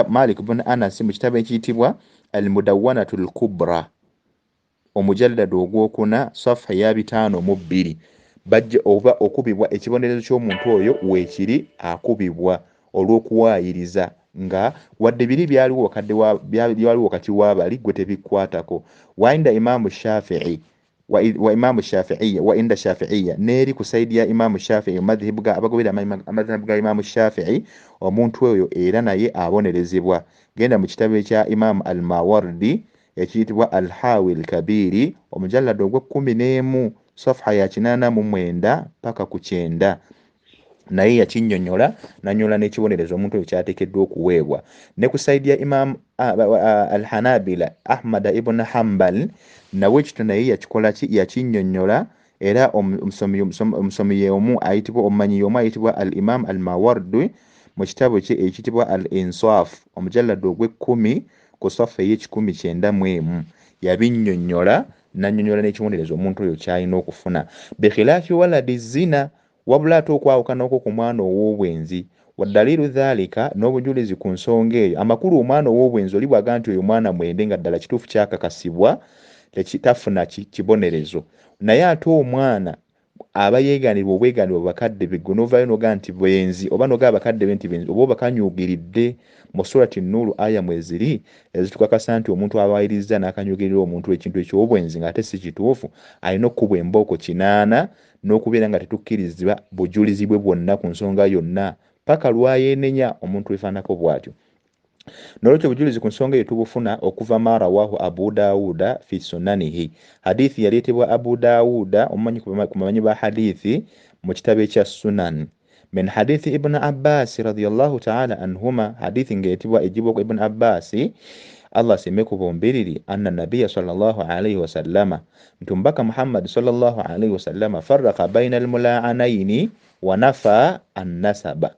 Malik bun Anas, mu kitabo ekiyitibwa Almudawanatu Lkubra, omujalladu ogwokuna, safa eya 52, bajja oba okubibwa ekibonerezo ky'omuntu oyo weekiri, akubibwa olw'okuwaayiriza nga wadde biri byaliwo byaliwo wakati w'abali gwe tebikkwatako. Wainda Imaamu Shafii wa Imaamu Shafiiya, wa inda Shafiiya, n'eri ku side ya Imaamu Shafii, madhihibu ga abagobera amadhihabu ga Imaamu Shafii, omuntu oyo era naye abonerezebwa. Genda mu kitabo ekya Imaamu Almawardi ekiyitibwa Alhawi Alkabiiri, omujallado ogw'ekkumi n'emu, safha ya 89 paka ku 90, naye yakinnyonnyola nanyola n'ekibonerezo omuntu oyo kyateekeddwa okuweebwa. Ne ku side ya Imaamu Alhanabila, Ahmada ibn Hambal, nawe ekito naye yakikola ki, yakinnyonnyola. Era omusomi y'omu ayitibwa, omumanyi y'omu ayitibwa Al Imam Al Mawardi, mu kitabo kye ekiyitibwa Al Insaf, omujallado ogw'ekkumi ku safa ey'ekikumi kyenda mu emu, yabinnyonnyola nannyonnyola n'ekibonerezo omuntu oyo kyalina okufuna. Bikhilaafi waladi zina, wabula ate okwawukana okwo ku mwana ow'obwenzi. Wadaliilu dhalika, n'obujulizi ku nsonga eyo, amakulu omwana ow'obwenzi oli bwaga nti oyo mwana mwende nga ddala kituufu kyakakasibwa, tafuna kibonerezo. Naye ate omwana aba yeeganibwa obweganibwa bakadde be, gwe n'ovaayo n'ogaa nti bwenzi oba n'ogaa bakadde be nti benzi oba obakanyuugiridde. Mu Surati Nuuru aya mweziri ezitukakasa nti omuntu awayirizza n'akanyugirira omuntu ekintu eky'obwenzi ng'ate si kituufu alina okukubwa embooko 80 n'okubeera nga tetukkirizibwa bujulizi bwe bwonna ku nsonga yonna paka lwayeenenya omuntu efaanako bw'atyo. N'olwekyo obujulizi ku nsonga eyo tubufuna okuva ma rawahu Abu Dawuda fi sunanihi, hadithi yaleetebwa Abu Dawuda, omumanyi ku bamanyi ba hadithi, mu kitabo ekya Sunan, min hadithi Ibuni Abbasi radiallahu taala anhuma, hadithi ng'etibwa ejibwa ku Ibuni Abbasi, Allah asiime ku bombiriri, anna nabiya sallallahu alaihi wasallama, nti omubaka Muhammadi sallallahu alaihi wasallama, farraqa baina almulaanaini wa nafa annasaba.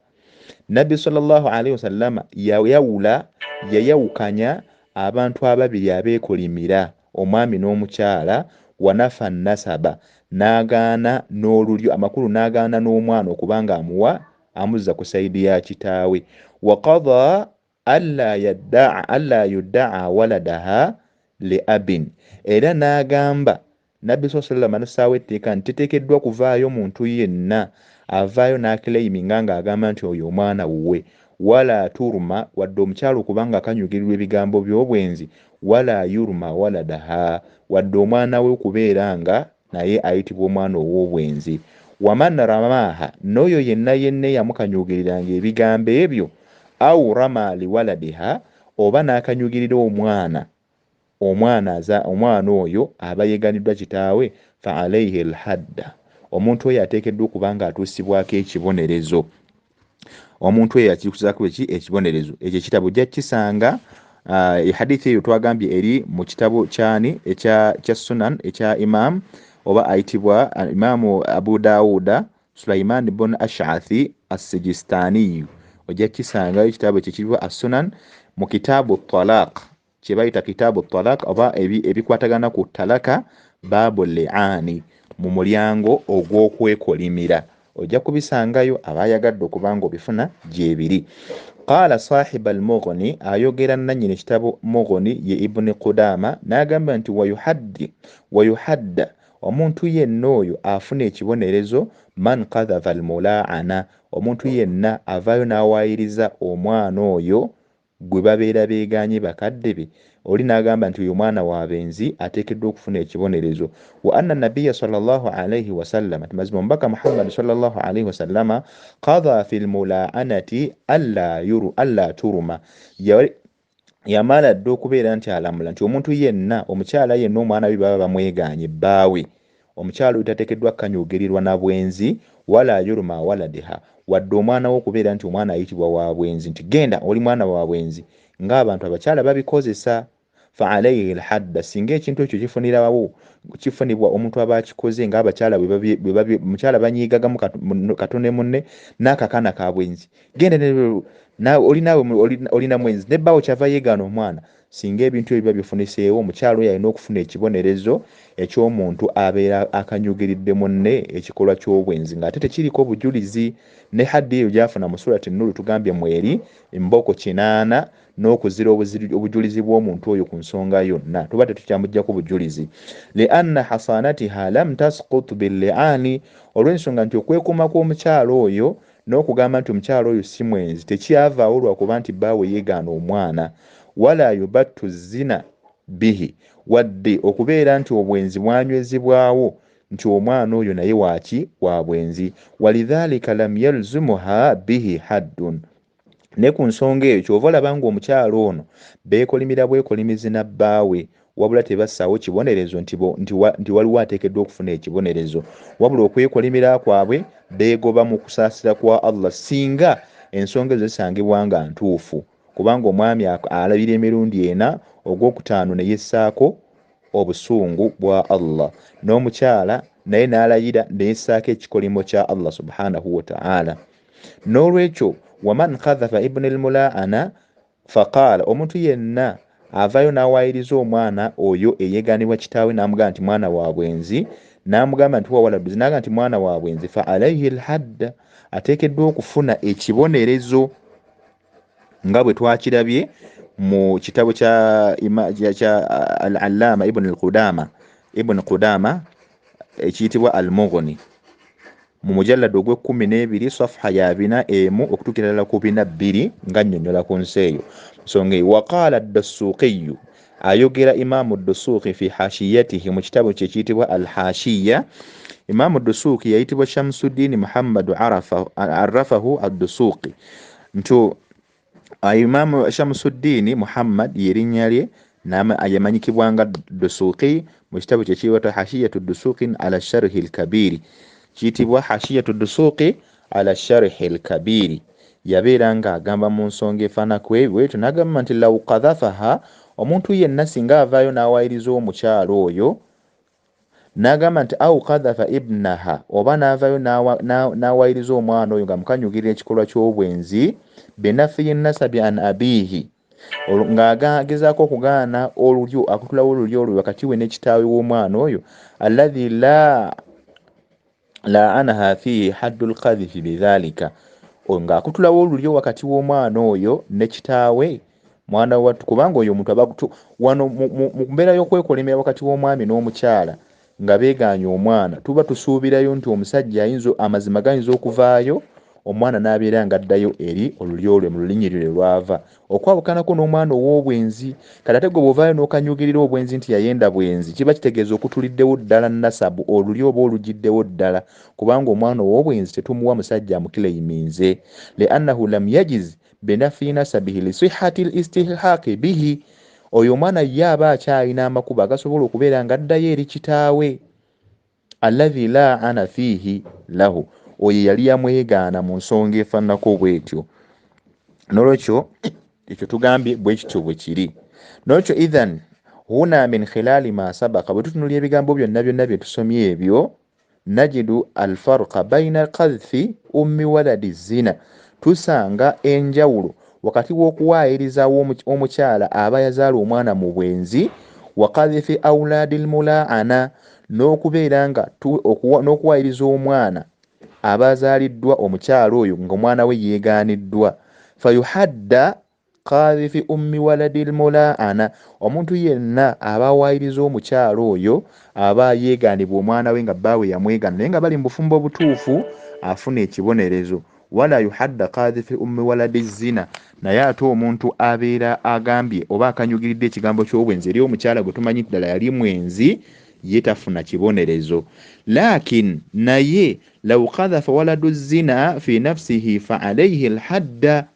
Nabbi sallallahu alaihi wasallama yayawula, yayawukanya abantu ababiri abeekolimira, omwami n'omukyala, wanafa nasaba, n'agaana n'olulyo, amakulu n'agaana n'omwana okubanga amuwa amuzza ku side ya kitaawe. Waqada alla yuddaa waladaha li abin, era n'agamba nabbi saa sallama nassaawo etteeka nti teteekeddwa kuvaayo muntu yenna avaayo n'aclaiminga ng'agamba nti oyo omwana wuwe, wala turuma, wadde omukyala okubanga akanyugirirwa ebigambo by'obwenzi, wala yuruma waladaha, wadde omwana we okubeera nga naye ayitibwa omwana ow'obwenzi. Waman ramaha, n'oyo yenna yenna eyamukanyugiriranga ebigambo ebyo, au rama liwaladiha, oba n'akanyugirira omwana, omwana oyo aba yeeganiddwa kitaawe, fa alaihi alhadda, omuntu oyo ateekeddwa okuba nga atuusibwako ekibonerezo. Omuntu oyo yakikuzaako ekibonerezo. Ekyo ekitabo ojja kukisanga, hadithi eyo twagambye eri mu kitabo kyani ekya Sunan ekya Imam oba ayitibwa Imamu Abu Dawuda Sulaiman bun Ash'athi As-Sijistaniyu. Ojja kukisangayo ekitabo ekyo ekiyitibwa As-Sunan mu kitaabu Talaq, kye bayita kitaabu Talaq oba ebikwatagana ku talaka, baabu li'aani, mu mulyango ogw'okwekolimira. Ojja kubisangayo abayagadde okuba nga obifuna gyebiri. Qaala sahiba al-Mughni, ayogera nannyini kitabo Mughni ye Ibn Qudama, n'agamba nti wayuhadda, omuntu yenna oyo afuna ekibonerezo, man qadhafa al-mulaana, omuntu yenna avaayo n'awaayiriza omwana oyo gwe babeera beegaanye bakadde be, oli n'agamba nti oyo mwana wa benzi, ateekeddwa okufuna ekibonerezo. Wa anna nabiyya sallallahu alayhi wasallam, mazima omubaka Muhammad sallallahu alayhi wasallama, qadha fi lmulaanati alla turuma, yamala dda okubeera nti alamula nti omuntu yenna, omukyala yenna omwana we baba bamwegaanye bbaawe, omukyala oyo tateekeddwa kukanyugirirwa na bwenzi, wala yuruma waladiha, wadde omwana we okubeera nti omwana ayitibwa wa bwenzi, nti genda oli mwana wa bwenzi, ng'abantu abakyala babikozesa. Fa alaihi lhadda, singa ekintu ekyo kifunirawo kifunibwa omuntu aba akikoze, ng'abakyala mukyala banyiigagamu katone munne n'akakaana ka bwenzi, genda oli naawe olina mwenzi, ne bbaawo kyava yeegaana omwana. Singa ebintu ebyo biba bifuniseewo, omukyala oyo alina okufuna ekibonerezo eky'omuntu abeera akanyugiridde munne ekikolwa ky'obwenzi ng'ate tekiriko bujulizi. Ne haddi eyo gy'afuna mu Surati Nuru tugambye mweri emboko 8 n'okuzira obujulizi bw'omuntu oyo ku nsonga yonna, tuba tetukyamuggyako bujulizi. Li anna hasanatiha lam tasqut billi'ani, olw'ensonga nti okwekuuma kw'omukyala oyo n'okugamba nti omukyala oyo si mwenzi tekyavaawo lwakuba nti bbaawe yeegaana omwana. Wala yubattu zina bihi, wadde okubeera nti obwenzi bwanywezebwawo nti omwana oyo naye waaki wa bwenzi. Walidhalika lam yalzumuha bihi haddun, ne ku nsonga eyo kyova olaba ng'omukyala ono beekolimira bwekolimizi na bbaawe, wabula tebassaawo kibonerezo nti waliwo ateekeddwa okufuna ekibonerezo, wabula okwekolimira kwabwe beegoba mu kusaasira kwa Allah singa ensonga ezo zisangibwa nga ntuufu, kubanga omwami alabira emirundi 4, ogwokutaano ne yessaako obusungu bwa Allah, n'omukyala naye n'alayira ne yessaako ekikolimo kya Allah subhanahu wa ta'ala. N'olwekyo waman qadhafa ibn al-mulaana faqala, omuntu yenna avaayo n'awaayiriza omwana oyo eyeegaanibwa kitaawe n'amugamba nti mwana wa bwenzi, n'amugamba nti wawaladuzi, n'agamba nti mwana wa bwenzi, fa alaihi alhadda, ateekeddwa okufuna ekibonerezo nga bwe twakirabye mu kitabo kya Al-Allama Ibn Qudama ekiyitibwa Al-Mughni mu mujallad ogw'12 safha ya 41 okutuukira ddala ku 42 nga nnyonnyola ku nsi eyo nsonga eyo. Waqaala ad-Dasuuqiyu, ayogera Imaamu Dasuuqi fi hashiyatihi mu kitabo kye ekiyitibwa Al-Hashiya. Imaamu Dasuuqi yayitibwa Shamsuddin Muhammad Arafahu ad-Dasuuqi, nti Imaamu Shamsuddin Muhammad yerinnya lye yamanyikibwa nga Dasuuqi mu kitabo kye ekiyitibwa Hashiyatu Dusuuqi ala Sharhi al-Kabiri, kiyitibwa Hashiyatu Dusuuqi ala Sharhi al-Kabiri. Yabeera ng'agamba mu nsonga efaanako ebyo n'agamba nti law qadhafaha, omuntu yenna singa avaayo n'awaayiriza omukyala oyo n'agamba nti au qadhafa ibnaha, oba n'avaayo n'awaayiriza omwana oyo nga mukanyugirira ekikolwa ky'obwenzi, binafiyi nasabi an abiihi, ng'agezaako okugaana olulyo, akutulawo olulyo olwo wakati we ne kitaawe w'omwana oyo, alladhi la anaha fihi haddul qadhifi bidhalika, ng'akutulawo olulyo wakati w'omwana oyo ne kitaawe mwana wattu, kubanga oyo omuntu aba wano mu mbeera y'okwekolimira wakati w'omwami n'omukyala nga beegaanye omwana, tuba tusuubirayo nti omusajja ayinza amazima gayinza okuvaayo, Omwana n'abeera nga addayo eri olulyo lwe mu lulinyirire lwava, okwawukanako n'omwana ow'obwenzi. Kati ate gwe bw'ovaayo n'okanyugirira obwenzi nti yayenda bwenzi, kiba kitegeeza okutuliddewo ddala nasabu, olulyo oba olugiddewo ddala, kubanga omwana ow'obwenzi tetumuwa musajja amukireyiminze. Liannahu lam yajiz binafi nasabihi lisihati listihaqi bihi, oyo omwana ye aba akyalina amakubo agasobola okubeera nga addayo eri kitaawe, alladhi la ana fiihi lahu, oyo yali yamwegaana mu nsonga efaananako bwetyo. Nolwekyo ekyo tugambye bwe kityo bwe kiri. Nolwekyo idhan huna min khilali ma sabaka, bwe tutunulira ebigambo byonna byonna bye tusomye ebyo, najidu alfarqa baina qadhfi ummi waladi zina, tusanga enjawulo wakati w'okuwaayiriza omukyala aba yazaala omwana mu bwenzi, wa qadhfi auladi lmulaana, n'okubeera nga n'okuwaayiriza omwana aba azaaliddwa omukyala oyo ng'omwana we yeegaaniddwa. Fayuhadda qadhifi ummi waladi lmulaana, omuntu yenna aba awaayiriza omukyala oyo aba yeegaanibwa omwana we nga bbaawe yamwegaana naye nga bali mu bufumbo obutuufu, afuna ekibonerezo. Wala yuhadda qadhifi ummi waladi zina, naye ate omuntu abeera agambye oba akanyugiridde ekigambo ky'obwenzi eri omukyala gwe tumanyi ddala yali mwenzi, ye tafuna kibonerezo. Lakin naye law qadhafa waladu zina fi nafsihi fa alayhi alhadda,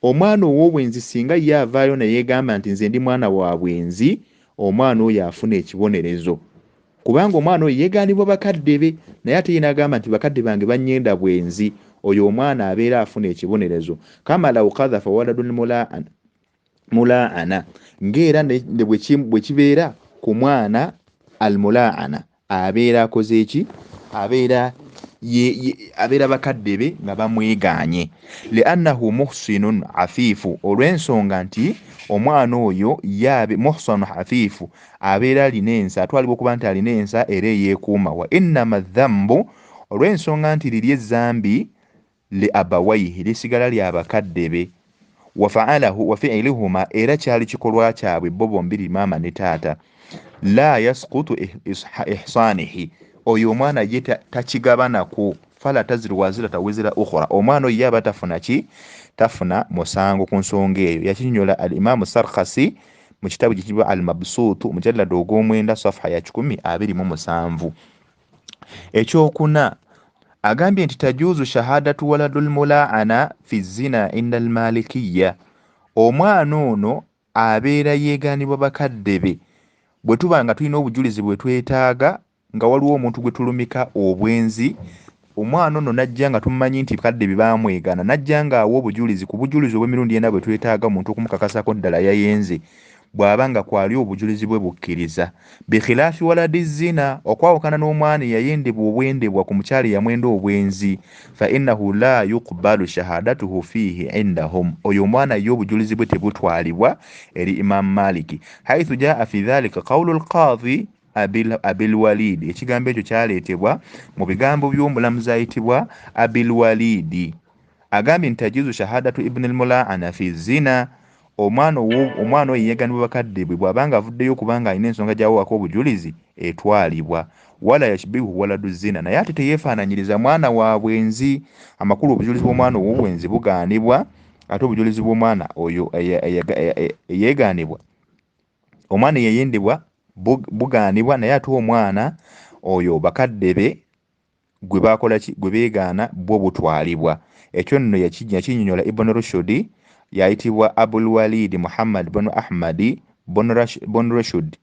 omwana ow'obwenzi singa ye avaayo ne yeegamba nti nze ndi mwana wa bwenzi, omwana oyo afuna ekibonerezo, kubanga omwana oyo yeegaanibwa bakadde be, naye ate ye n'agamba nti bakadde bange bannyenda bwenzi, oyo omwana abeera afuna ekibonerezo. Kama law qadhafa waladul mulaana, ng'era bwe kibeera ku mwana almulaana, abeera akoze eki? Abeera abeera bakadde be nga bamwegaanye. Liannahu muhsinun afiifu, olw'ensonga nti omwana oyo yabe muhsanu afiifu, abeera alina ensa, atwalibwa okuba nti alina ensa era eyeekuuma. Wa innama dhambu, olw'ensonga nti liri ezambi li abawaihi, lisigala lya bakadde be. Wafaalahu wa fiiluhuma, era kyali kikolwa kyabwe bo bombiri maama ne taata. La yasqutu ihsanihi, oyo omwana ye takigabanako. Fala taziru wazirata wizira ukhra, omwana oyo yaba tafuna ki? Tafuna musango ku nsonga eyo. Yakinyonyola al-Imamu Sarkhasi mu kitabo kiyitibwa Al-Mabsuutu, mujallada ogw'omwenda, safha ya 127. Ekyokuna agambye nti tajuuzu shahadatu waladul mulaana fi zina inda al-Malikiya, omwana ono abeera yeegaanibwa bakadde be. Bwe tuba nga tulina obujulizi bwe twetaaga nga waliwo omuntu gwe tulumika obwenzi, omwana ono najja nga tumumanyi nti bakadde be baamwegaana, najja ng'awa obujulizi ku bujulizi obw'emirundi ena bwe twetaaga omuntu okumukakasako ddala yayenze, bw'aba nga kwali obujulizi bwe bukkiriza. Bikhilaafi waladi zina, okwawukana n'omwana eyayendebwa obwendebwa ku mukyala eyamwenda obwenzi, fa innahu la yuqbalu shahadatuhu fiihi indahum, oyo omwana ye obujulizi bwe tebutwalibwa eri Imam Maliki. Haithu jaa fi dhalika qawlu lqadhi Abilwalidi, ekigambo ekyo kyaleetebwa mu bigambo by'omulamuzi ayitibwa Abilwalidi. Agambye nti tajuzu shahadatu ibni lmulaana fi zina, omwana oyo yeegaanibwa bakadde bwe bw'abanga avuddeyo kubanga alina ensonga gy'awawako obujulizi etwalibwa. Wala yashbihu waladu zina, naye ate teyeefaananyiriza mwana wa bwenzi. Amakulu obujulizi bw'omwana ow'obwenzi bugaanibwa, ate obujulizi bw'omwana oyo eyeegaanibwa, omwana eyeyendebwa bugaanibwa, naye ate omwana oyo bakadde be gwe bakola ki? Gwe beegaana bwo butwalibwa. Ekyo nno yakinyonyola Ibn Rushd, yayitibwa Abul Walid Muhammad bnu Ahmadi bnu Rushd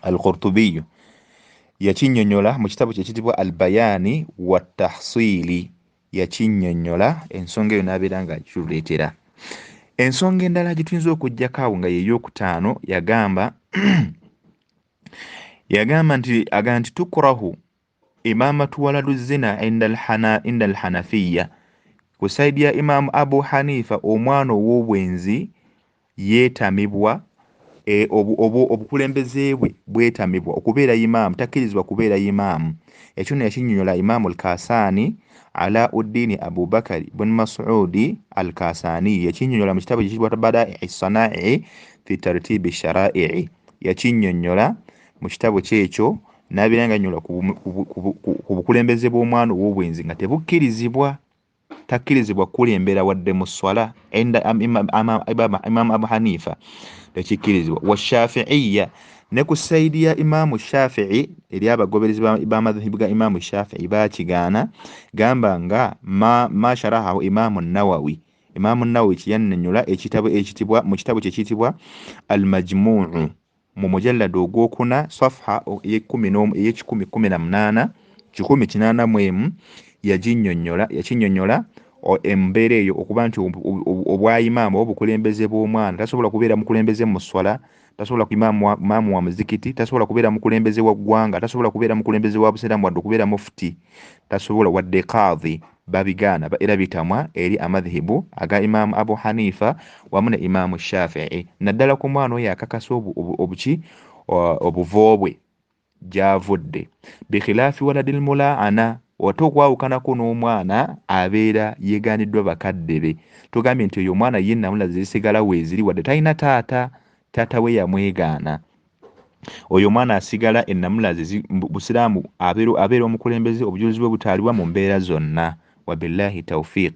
Al-Qurtubiyu, yakinyonyola mu kitabo kye ekiyitibwa Al-Bayani wa Tahsili, yakinyonyola ensonga eyo n'abeera nga akituleetera. Ensonga endala gye tuyinza okuggyako awo nga ye ey'okutaano, yagamba nti aga nti tukrahu imamatu waladu zina inda alhanafiya, ku saidi ya Imamu Abu Hanifa omwana ow'obwenzi yeetamibwa, obukulembeze bwe bwetamibwa okubeera imaamu, takkirizibwa kubeera imaamu. Ekyo nno yakinyonyola Imaamu Al-Kasani Alauddini Abubakari bun Masudi Al-Kasani, yakinyonyola mu kitabo ekiyitibwa Badai Sanai fi Tartibi Sharai, yakinyonyola mu kitabo kyekyo N'abeera nga annyonnyola ku bukulembeze bw'omwana ow'obwenzi nga tebukkirizibwa, takkirizibwa kukulembera wadde mu sswala. Inda Imam Abu Hanifa tekikkirizibwa. Wa Shafiiya, ne ku sayidi ya Imaamu Shafii eri abagoberezi b'amadhihibu ga Imaamu Shafii baakigaana, gamba nga ma sharahahu Imaamu Nawawi. Imaamu Nawawi kyeyannyonnyola ekitabo ekitibwa mu kitabo kye kiyitibwa Al-Majmuu mu mujallada ogwokuna safha ey'ekikumi kumi na munaana kikumi kinaana mu emu, yakinnyonnyola embeera eyo okuba nti obwa imaamu oba obukulembeze bw'omwana tasobola kubeera mukulembeze mu sswala, tasobola ku imaamu wa muzikiti, tasobola kubeera mukulembeze wa ggwanga, tasobola kubeera mukulembeze wa busiraamu wadde okubeera mufuti, tasobola wadde kaadhi, babigaana era bitamwa eri amadhihibu aga Imaamu Abu Hanifa wamu ne Imaamu Shafii, naddala ku mwana oyo akakasa obuki obuvo bwe gy'avudde. Bikhilaafi waladil mulaana, ate okwawukanako n'omwana abeera yeegaaniddwa bakadde be. Tugambye nti oyo omwana ye ennamula zisigala weeziri wadde talina taata, taata we yamwegaana. Oyo omwana asigala ennamula ze busiraamu abeera omukulembeze, obujulizi bwe butaalibwa mu mbeera zonna. Wabillahi tawfiq.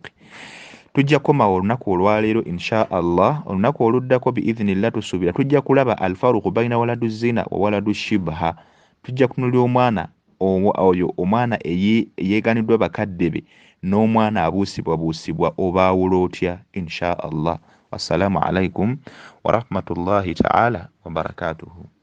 Tujja kukomawo olunaku olwaleero insha Allah. Olunaku oluddako biidhnillah tusuubira tujja kulaba alfaruqu baina waladu zina wa waladu shibha. Tujja kutunulira omwana oyo omwana eyeeganiddwa bakadde be n'omwana abuusibwabuusibwa obaawula otya insha Allah. Wassalamu alaikum warahmatullahi taala wabarakatuhu.